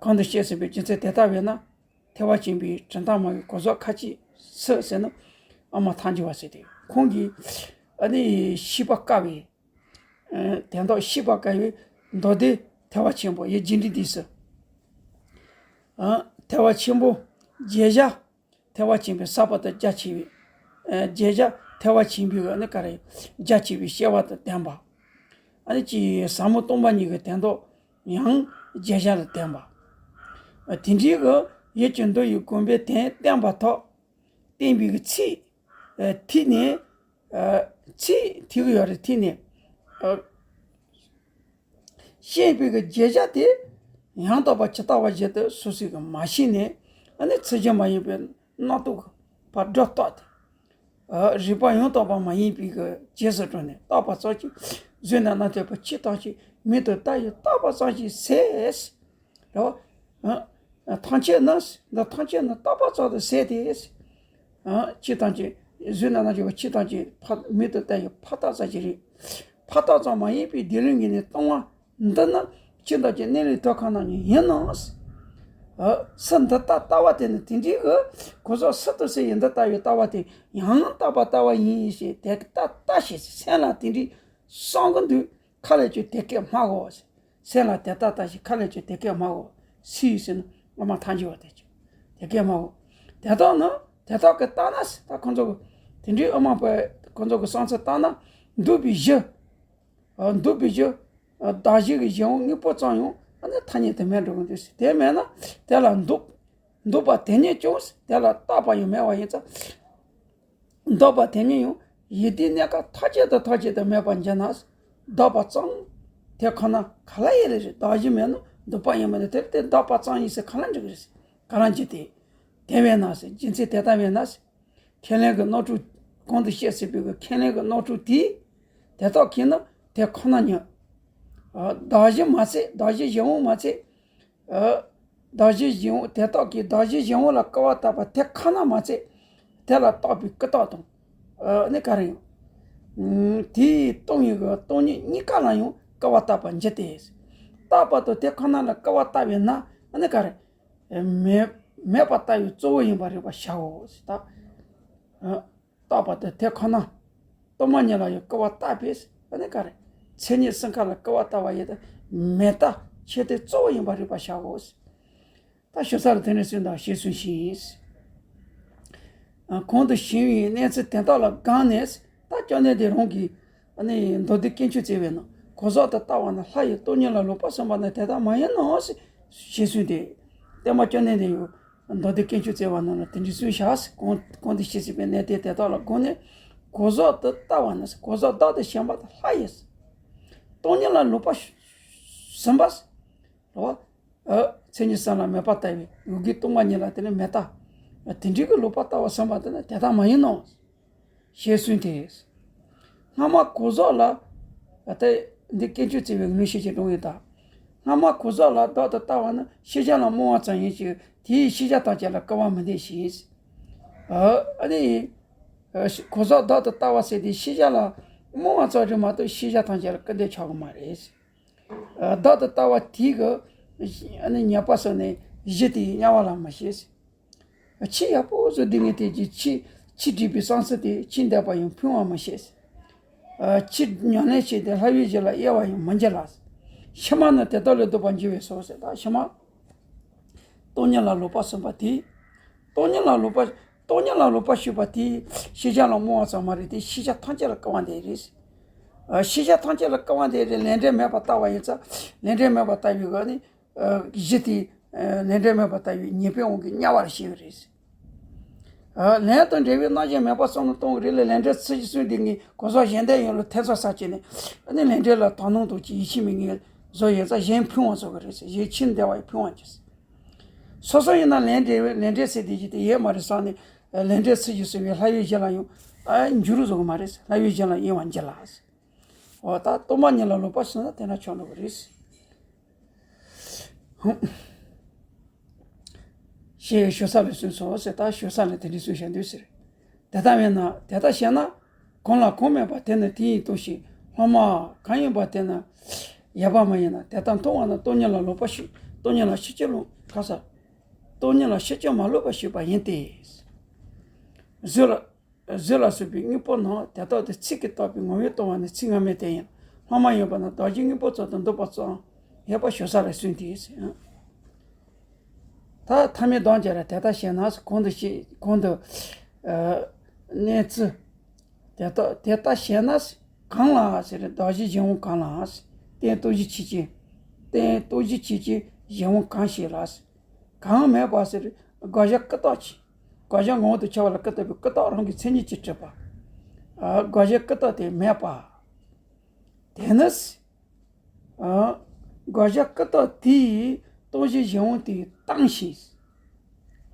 གོང་དུ་བཤད་ཟིན་པའི་རྒྱུ་མཚན་དེ་ལྟ་བས་ན། ཐེག་པ་ཆེན་པོའི་གྲུབ་མཐའ་སྨྲ་བའི་གོ་ཚོགས་ཁ་ཅིག་སུ་ཟེར་ན། ཨ་མ་ཐལ་འགྱུར་བ་ཟེར་ཏེ། ཁོང་གིས་ཨ་ནི་ཤེས་པ་དཀའ་བའི། ཨ། དོན་དག་ཤེས་པ་དཀའ་བའི་མདོ་སྡེ་ཐེག་པ་ཆེན་པོ་ཡི་རྒྱས་འབྲིང་འདི་སུ། ཨ། ཐེག་པ་ཆེན་པོ་རྒྱལ་སྦྱར་ཐེག་པ་ཆེན་པོའི་ཟབ་པ་དང་རྒྱ་ཆེ་བའི། ཨ། རྒྱལ་སྦྱར་ཐེག་པ་ཆེན་པོའི་ཨ་ནི་ག་རེ། རྒྱ་ཆེ་བའི་བཤད་པ་དང་ལྡན་པ། ཨ་ནི་ཅིག་ཟབ་མོ་སྟོང་པ་ཉིད་ཀྱི་དོན་དག་ཡང་རྒྱལ་སྦྱར་ལ་བསྟན་པ། དེ་འདྲའི་གི་ཡུལ་གྱི་མདོ་ཡི་དགོངས་པའི་དོན་བསྟན་པ་ཐོག་བསྟན་པའི་གི་ཚིག། ཨ། ཐིག་ནས། ཨ། ཚིག་ཐིག་གི་ཡོད་རེད། ཐིག་ནས། ཨ། བཤད་པའི་གི་རྒྱས་བྱ་དེ་ཡང་དག་པ་ཇི་ལྟ་བ་བཞིན་དུ་སོ་སོས་གི་མ་ཤེས་ནས། ཨ་ནི་ཚིག་རྒྱན་མ་ཡིན་པའི་རྣམ་རྟོག་གི་བར་སྒྲོ་བཏགས་ཏེ། ཨ། རིགས་པ་ཡང་དག་པ་མ་ཡིན་པའི་གི་རྗེས་སུ་འགྲོ་ནས་བཏགས་པ་ཙམ་གྱིས་ གཟོད་ནས་རྣམ་རྟོག་པ་ཕྱི་ཐམས་ཅད་མེད་དུ་བལྟ་ཡི། རྟག་པ་ཙམ་ཞིག་ཟད། རེད་བ། ཨ། ཐམས་ཅད་ནི། འདི་ཐམས་ཅད་ནི་རྟག་པ་ཙམ་དུ་ཟད་དེ། ཨ། ཕྱི་ཐམས་ཅད། གཟོད་ནས་རྣམ་རྟོག་པ་ཕྱི་ཐམས་ཅད་ཕ། མེད་དུ་བལྟ་ཡི་ཕར་རྟག་ཙམ་ཞིག་རེད། ཕར་རྟག་ཙམ་མ་ཡིན་པའི་བདེ་ལེགས་ཉིད་ནས་སྟོང་བ་འདི་ནི་ཁྱིམ་བདག་གི་གནས་ལུགས་དེ་ཁོ་ན་ཉིད་ཡིན་ནོ། ཨ། སུ་འདི་ལྟར་ལྟ་བ་དེ་ནི་དེ་འདྲའི་གི་གོ་ཟོག་སུ་དུ་སུ་ཡི་འདི་ལྟ་བའི་ལྟ་བ་དེ་ཡང་རྟག་པར་ལྟ་བ་ཡིན་ཞེས་དེ་ལྟར་ལྟ་ཞེས་སེམས་ལ་དེ་འདྲའི་བསམ་གི་འདུག་ཁ་ལས་ཀྱང་དེ་སྐད་སྨྲ་གོ། སེམས་ལ་དེ་ལྟར་ལྟ་ཞེས་ཁ་ལས་ཀྱང་དེ་སྐད་སྨྲ་གོ། སུ་ཡིས་ཟེར་ན་སློབ་མ་ཐལ་འགྱུར་བ་དེ་ཀྱང་དེ་སྐད་སྨྲ་གོ། དེ་དག་ནི། དེ་དག་གིས་ལྟ་ན་ཟེར། ད་ཁོ་ཚོ་གི་དེ་འདྲའི་དབུ་མ་པས་ཁོ་ཚོ་གི་བསམ་ཚུལ་ལྟར་ན། འདུག་པའི་གཞི། ཨ། འདུག་པའི་གཞི། ཨ། གདགས་གཞི་གི་གཞན་དབང་དངོས་པོ་ཙམ་ཡང་ཨ་ནི་ཐ་སྙད་དུ་མེད་འགྲོ་གི་འདུག་ཟེར། དེ་མེད་ན་དེ་ལ་འདུག་འདུག་པ་དེ་ཉིད་ཀྱང་དེ་ལ་བཏགས་པ་ཡང་མེད་པ་ཡིན་ཙང་། འདུག་པ་དེ་ཉིད་ཡང་ཡིད་བདེའི་གནས་སྐབས་ཐམས་ཅད་དུ་ཐམས་ཅད་དུ་མེད་པར་འགྱུར་ན། འདུག་པ་ཙམ་དེ་ཁོ་ན་ག་ལ་ཡོད་རེད། གདགས་གཞི་མེད་ན་འདུག་པ་ཡང་མེད་ན་དེ་དེ་འདུག་པ་ཙམ་ཡིན་ཟེར་ག་ལ་འགྲིག་གི་རེད། ག་ལ་འགྱུར་ཏེ། དེ་བས་ན་ཟེར། རྒྱུ་མཚན་དེ་ལྟ་བས་ན་ཟེར། ཁས་ལེན་གྱི་རྣམ་གྲངས། གོང་དུ་བཤད་ཟིན་པའི་གི་ཁས་ལེན་གྱི་རྣམ་གྲངས་དེས་དེ་དག་གིས་ནི་དེ་ཁོ་ན་ཉིད། ཨ། གདགས་གཞི་མ་ཚད། གདགས་གཞི་གཞན་དབང་མ་ཚད། ཨ། གདགས་གཞི་གཞན་དབང་། དེ་དག་གིས་གདགས་གཞི་གཞན་དབང་ལ་སྐུར་བ་བཏབ་པ་དེ་ཁོ་ན་མ་ཚད། དེ་ལ་བཏགས་པའི་ཀུན་བཏགས་དང་། ཨ་ནི་ག་རེ་ཡང་། ཨ། དེའི་སྟོང་ཉིད་ཀྱི་སྟོང་ཉིད་གཉིས་ཀ་ལ་ཡང་སྐུར་བ་བཏབ་པར་འགྱུར་ཏེ། རྟག་པར་དུ་དེ་ཁོ་ན་ལ་སྐུར་བ་བཏབ་པས་ན་ཨ་ནི་ག་རེ། མེད། མེད་པར་ལྟ་བའི་གཙོ་བོ་ཡིན་པར་རིག་པར་བྱའོ་ཟེར། ད། ཨ། རྟག་པར་དུ་དེ་ཁོ་ན་སྟོང་པ་ཉིད་ལ་ཡང་སྐུར་བ་བཏབ་པས་ཨ་ནི་ག་རེ། མཚན་ཉིད་གསུམ་ཀ་ལ་སྐུར་བ་བཏབ་པ་ཡིན་ཏེ། མེད་པར་ཆོས་དེ་གཙོ་བོ་ཡིན་པར་རིག་པར་བྱའོ་ཟེར། ད་ཞུ་ས་ལ་དེ་ནས་གསུངས་དང་ཞེས་གསུངས་ཤིང་། ཨ། གོང་དུ་ཞུས་པའི་གནས་ཚུལ་དེ་དག་ལ་དགོངས་ནས་ད་བཅོམ་ལྡན་འདས་རང་གིས་ཨ་ནི་མདོ་སྡེ་དཀོན་མཆོག་བརྩེགས་པའི་ནང་གོ་ཟོག་ཏུ་ལྟ་བ་ནི་ལྷ་ཡི་སྟོང་ཉིད་ལ་ལོག་པར་སོམས་པ་ནི་དེ་ལྟར་མ་ཡིན་ནོ་ཞེས་གསུངས་ཏེ། བསྟན་པ་བཅོམ་ལྡན་འདས་ཡང་མདོ་སྡེ་དཀོན་མཆོག་བརྩེགས་པའི་ནང་ལ་དེ་འདྲ་གསུངས་བཞག། གོང་གོང་དུ་ཞུས་ཟིན་པའི་གནས་དེ་དེ་དག་ལ་དགོངས་ནས་གོ་ཟོག་ཏུ་ལྟ་བ་ནི། གོ་ཟོག་བདག་ཏུ་ཞེན་པ་དང་ལྷ་ཡི་སྟོང་ཉིད་ལ་ལོག་པར་སོམས་པ། རེད་བ། ཨ། མཚན་ཉིད་གསུམ་ལ་མེད་པར་ལྟ་བའི་ཡུལ་གྱི་སྟོང་པ་ཉིད་ལ་དེ་ནི་མེད་ལྟ། དེ་འདྲའི་གི་ལོག་པར་ལྟ་བ་སོམས་པ་དེ་ནི་དེ་ལྟར་མ་ཡིན་ནོ། ཞེས་གསུངས་ཏེ། སྔ་མ་གོ་ཟོག་ལ། ཨ། ད་འདི་དཀོན་མཆོག་བརྩེགས་པའི་ལུང་ཤེས་ཀྱི་སྒྲུང་ཡིན་ད། སྔ་མ་གོ་ཟོག་ལ་བདག་ཏུ་ལྟ་བ་ནི་ཤེས་བྱ་ལ་རྨོངས་པ་ཙམ་ཡིན་ཞིང་དེས་ཤེས་བྱ་ཐམས་ཅད་ལ་སྐུར་བ་མི་འདེབས་ཤིང་། ཨ། ཨ་ནི། ཨ། གོ་ཟོག་བདག་ཏུ་ལྟ་བ་ཟེར་དེ་ཤེས་བྱ་ལ་རྨོངས་པ་ཙམ་རེད་མ་གཏོགས་ཤེས་བྱ་ཐམས་ཅད་ལ་སྐུར་འདེབས་ཆོག་གི་མ་རེད། ཨ། བདག་ཏུ་ལྟ་བ་དེ་གི་ཨ་ནི་ཉེས་པ་སོགས་ནི་གཞི་དེའི་དམྱལ་བ་ལ་མི་བྱེད། ཨ། ཆེས་ཡག་པོ་བཟོ་སྡུག་བསྔལ་དེ་གྱི་ཆེས་ཆེས་འགྲིག་པའི་བསམ་ཚུལ་དེ་ཆེས་འདོད་པ་ཡང་ཕུང་བར་མི་བྱེད། ཨ། ཆེས་ཉམས་ལེན་བྱས་ཏེ་ལྷ་ཡུལ་གཞན་ལ་དབྱེ་བ་ཡང་མི་འབྱེད་ལ། ཕྱི་མ་ནི་དེ་དག་ལས་ལྡོག་པར་འགྱུར་བས་སོ་ཟེར། ད་ཕྱི་མ། སྟོང་ཉིད་ལ་ལོག་པར་སོམས་པ་དེས། སྟོང་ཉིད་ལ་ལོག་པ། སྟོང་ཉིད་ལ་ལོག་པར་ཞུགས་པ་དེས་ཤེས་བྱ་ལ་རྨོངས་པ་ཙམ་མ་རེད་དེ་ཤེས་བྱ་ཐམས་ཅད་ལ་སྐུར་བ་འདེབས་རེད། ཨ། ཤེས་བྱ་ཐམས་ཅད་ལ་སྐུར་བ་འདེབས་རེད། ལས་འབྲས་མེད་པར་ལྟ་བ་ཡིན་ཙང་ལས་འབྲས་མེད་པར་ལྟ་བའི་སྒོ་ནས། ཨ། གཞི་དེ། ཨ། ལས་འབྲས་མེད་པར་ལྟ་བའི་ཉེས་པའི་དབང་གིས་དམྱལ་བར་བྱེད་ཀྱི་རེད། ཨ། ལས་དང་འབྲེལ་བའི་རྣམ་གཞག་མེད་པར་བསམ་བློ་གཏོང་གི་རེད་ལ་ལས་འབྲས་ཚུལ་བཞིན་སོང་དུས་ངས་གོ་ཟོག་གཞན་དོན་ཡོད་ལ་ཐེ་ཚོམ་ཟ་བྱས་ནས་ཨ་ནི་ལས་འབྲས་ལ་དག་སྣང་དང་ཡིད་ཆེས་མེད་ངས་བཟོ་ཡོད་ཙང་གཞན་ཕུང་བ་བཟོ་གི་རེད་ཟེར། གཞན་ཕྱིར་འདོད་པ་ཡི་ཕུང་བ་གྱིས། སོ་སོ་ཡིན་ན་ལས་འབྲས་ལས་འབྲས་ཟེར་དེ་ཅི་དེ་ཡོད་མ་རེད་བསམ་ནས་ལས་འབྲས་ཚུལ་བཞིན་སོང་བའི་ལྷ་ཡུལ་གཞན་ལ་ཡང་ཨ་འགྱུར་བཟོ་གི་མ་རེད། ལྷ་ཡུལ་གཞན་ལ་དབྱེ་བ་འབྱེད་ལ། འོ་ད་སྟོང་པ་ཉིད་ལ་ལོག་པར་སོམས་ན་དེ་འདྲ་ཆགས་འགྲོ་གི་རེད། ཞེས་ཞུ་ས་ལ་གསུངས་སོ་ཟེར། ད་ཞུ་ས་ལ་དེ་འདྲ་གསུངས་བཞག་འདུག་ཟེར། དེ་ལྟ་བས་ན་དེ་ལྟར་བཤད་ན། གང་ལ་གང་མེད་པ་དེ་ནི་དེ་ཡིས་སྟོང་ཞིང་སློབ་མ་གང་ཡིན་པ་དེ་ནི་ཡོད་པ་མ་ཡིན་ན། དེ་ལྟར་མཐོང་བ་ན་སྟོང་ཉིད་ལ་ལོག་པར་ཞུགས། སྟོང་ཉིད་ལ་ཕྱིར་ཅི་ལོག་ག་ས། སྟོང་ཉིད་ལ་ཕྱིར་ཅི་མ་ལོག་པར་ཞུགས་པ་ཡིན་ཏེ། གཟུགས་ལ། གཟུགས་ལ་སོགས་པའི་དངོས་པོ་རྣམས་དེ་དག་དེ་ཚིག་གིས་བཏགས་པའི་ངོ་བོས་སྟོང་བ་ནི་ཚིག་སྔ་མའི་དོན་ཡིན། སློབ་མ་ཡིན་པ་ན་གདགས་གཞིའི་དངོས་པོ་ཙམ་དུ་འདོད་པ་ཙམ་ཡོད་པར་ཞུ་ས་ལ་གསུངས་ཏེ། ད་ཐ་མའི་གདམས་ཀྱི་ར་དེ་ལྟར་བཤད་ན་གོང་དུ་བཤད་གོང་དུ་ཨ་གནས་ཚུལ་དེ་ལྟར་དེ་ལྟར་བཤད་ན་གང་ལ་ཟེར་གདགས་གཞིའི་གཞན་དབང་གང་ལ། རྟེན་སྟོང་གཞི་ཆོས་ཅན། རྟེན་སྟོང་གཞི་ཆོས་ཅན་གཞན་དབང་གང་ཞིག་ལ། གང་མེད་པ་ཟེར་དགག་བྱ་ཀུན་བཏགས་ཀྱི། དགག་བྱ་ངོ་བོ་དང་ཁྱད་པར་ལ་ཀུན་བཏགས་པའི་ཀུན་བཏགས་རང་གི་མཚན་ཉིད་ཀྱིས་གྲུབ་པ། ཨ་དགག་བྱ་ཀུན་བཏགས་དེ་མེད་པ། དེ་ནི། ཨ་དགག་བྱ་ཀུན་བཏགས་དེ་ཡིས་སྟོང་གཞི་གཞན་དབང་དེ་སྟོང་ཞིང་།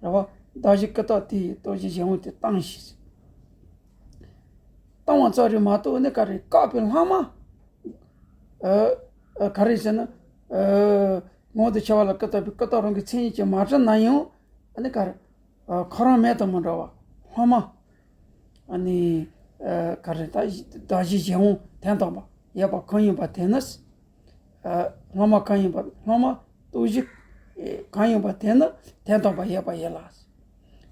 རེད་བ། གདགས་གཞི་ཀུན་བཏགས་དེ་ཡིས་སྟོང་གཞི་གཞན་དབང་དེ་སྟོང་ཞིང་། སྟོང་བ་ཙམ་རེད་མ་གཏོགས་ནི་ག་རེ་བཀག་པའི་ལྷག་མ། ཨ་ཨ་ག་རེ་ཟེར་ན། ཨ་ངོ་བོ་དང་ཆ་བ་ལ་སྐུ་བཏགས་པའི་སྐུ་བཏགས་རང་གི་མཚན་ཉིད་ཀྱིས་མ་གྲུབ་ན་ཡང་། ཨ་ནི་ག་རེ། ཨ་ཁོ་རང་མེད་དང་མི་འདྲ་བ་སློབ་མ། ཨ་ནི་ཨ་ག་རེ། ད་གདགས་གཞི་གཞན་དབང་དོན་དམ་པར་ཡོད་པ་གང་ཡིན་པ་དེ་ནི། ཨ་སློབ་མ་གང་ཡིན་པ། སློབ་མ་རྟོགས་གཞི་གང་ཡིན་པ་དེ་ནི་དོན་དམ་པར་ཡོད་པ་ཡིན་ལ།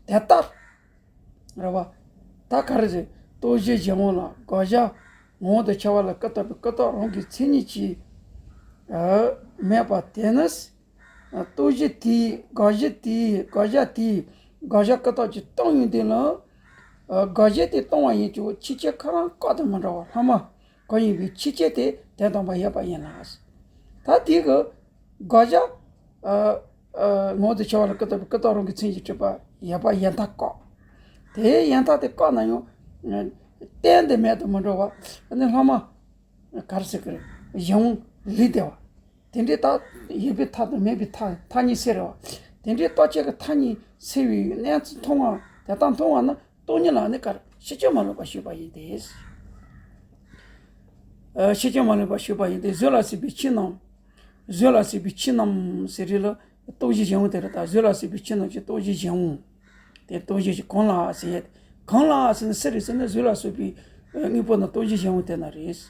དེ་ལྟར། རེད་བ། ད་ག་རེ་ཟེར། རྟོགས་གཞི་གཞན་དབང་ལ་དགག་བྱ་ངོ་བོ་དང་ཆ་བ་ལ་སྐུ་བཏགས་པའི་སྐུ་བཏགས་རང་གི་མཚན་ཉིད་ཀྱིས་ཨ་མེད་པ་དེ་ནི། རྟོགས་གཞི་དེས་དགག་གཞི་དེས་དགག་བྱ་དེས་དགག་བྱ་སྐུ་བཏགས་ཀྱིས་སྟོང་ཡོད་དེ་ལ། དགག་གཞི་དེས་སྟོང་བ་ཡིན་ཀྱང་ཕྱི་ཁྱེར་ཁོ་རང་བཀག་དང་མི་འདྲ་བ་སློབ་མ་གང་ཡིན་པའི་ཕྱི་ཁྱེར་དེ་དོན་དམ་པར་ཡོད་པ་ཡིན་ལ། ད་དེ་གི་དགག་བྱ། ཨ་ཨ་ངོ་བོ་དང་ཆ་བ་ལ་སྐུ་བཏགས་པའི་སྐུ་བཏགས་རང་གི་མཚན་ཉིད་ཀྱིས་གྲུབ་པ་ཡོད་པ་ཡིན་ཐག་བཀག་དེའི་ཡིན་ཐག་དེ་བཀག་ན་ཡང་། གཏན་དུ་མེད་དུ་མི་འགྲོ་བ། ཨ་ནི་སློབ་མ་ག་རེ་ཟེར་གི་རེད། གཞན་དབང་ལུགས་དེ་བ། དེ་འདྲའི་རྟགས་ཡོད་པའི་མཐའ་དང་མེད་པའི་མཐའ་མཐའ་གཉིས་སེལ་རེད་བ། དེ་འདྲའི་རྟགས་ཆོས་ཀྱི་མཐའ་གཉིས་སེལ་བའི་གནས་ཚུལ་མཐོང་བ་དེ་ལྟར་མཐོང་བ་ནི། སྟོང་ཉིད་ལ་ནི་ག་རེ། ཕྱི་ཁྱེར་མ་ལུས་པར་ཞུགས་པ་ཡིན་ཏེ། ཨ་ཕྱི་ཁྱེར་མ་ལུས་པར་ཞུགས་པ་ཡིན་ཏེ། བཟོད་ལ་སྲིད་པའི་ཕྱིར་རྣམས། བཟོད་ལ་སྲིད་པའི་ཕྱིར་རྣམས་ཟེར་རེད་ལ། རྟོགས་གཞི་གཞན་དབང་དེ་རེད། ད་བཟོད་ལ་སྲིད་པའི་ཕྱིར་རྣམས་ཀྱི་རྟོགས་གཞི་གཞན་དབང་། དེ་རྟོགས་གཞི་གང་ལ་ཟེར་ཡ། གང་ལ་ཟེར་ན་སུ་རེད་ཟེར་ན། བཟོད་ལ་སོགས་པའི་དངོས་པོ་རྣམས་རྟོགས་གཞི་གཞན་དབང་དེ་རྣམས་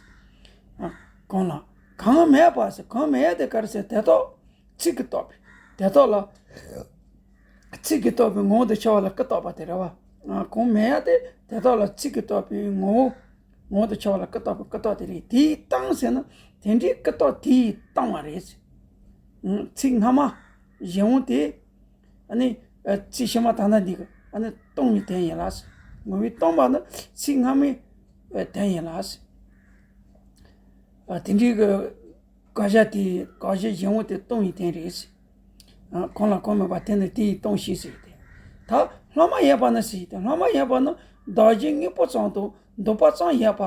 རེད། ཨ་གང་ལ། གང་མེད་པ་ཟེར། གང་མེད་ཡ་དེ་ག་རེ་ཟེར། དེ་དག་ཚིག་གིས་བཏགས་པའི་དེ་དག་ལ། ཚིག་གིས་བཏགས་པའི་ངོ་བོ་དང་ཆ་བ་ལ་སྐུ་བཏགས་པ་དེ་རེད་བ། ཨ་གང་མེད་ཡ་དེ་དེ་དག་ལ་ཚིག་གིས་བཏགས་པའི་ངོ་བོ། ངོ་བོ་དང་ཆ་བ་ལ་སྐུ་བཏགས་པའི་སྐུ་བཏགས་དེ་རེད། དེས་སྟོང་ཟེར་ན་དེ་འདྲའི་སྐུ་བཏགས་དེས་སྟོང་བ་རེད། ཚིག་སྔ་མ་གཞན་དབང་དེ། ཨ་ནི་ཚིག་ཕྱི་མ་ད་ལྟ་འདི་གི་ཨ་ནི་སྟོང་ཉིད་དོན་ཡིན་ལ། ངོ་བོས་སྟོང་པ་ནི་ཚིག་སྔ་མའི་དོན་ཡིན་ལ། དེ་འདྲའི་གི་དགག་བྱ་དེ། དགག་གཞི་གཞན་དབང་དེ་སྟོང་ཉིད་དོན་རེད། གང་ལ་གང་མེད་པ་དེ་ནི་དེས་སྟོང་ཞེས་ཟེར་ཏེ། ད་སློབ་མ་ཡོད་པ་ནི་ཟེར་ཏེ། སློབ་མ་ཡོད་པ་ནི་གདགས་གཞིའི་དངོས་པོ་ཙམ་དང་འདོད་པ་ཙམ་ཡོད་པ།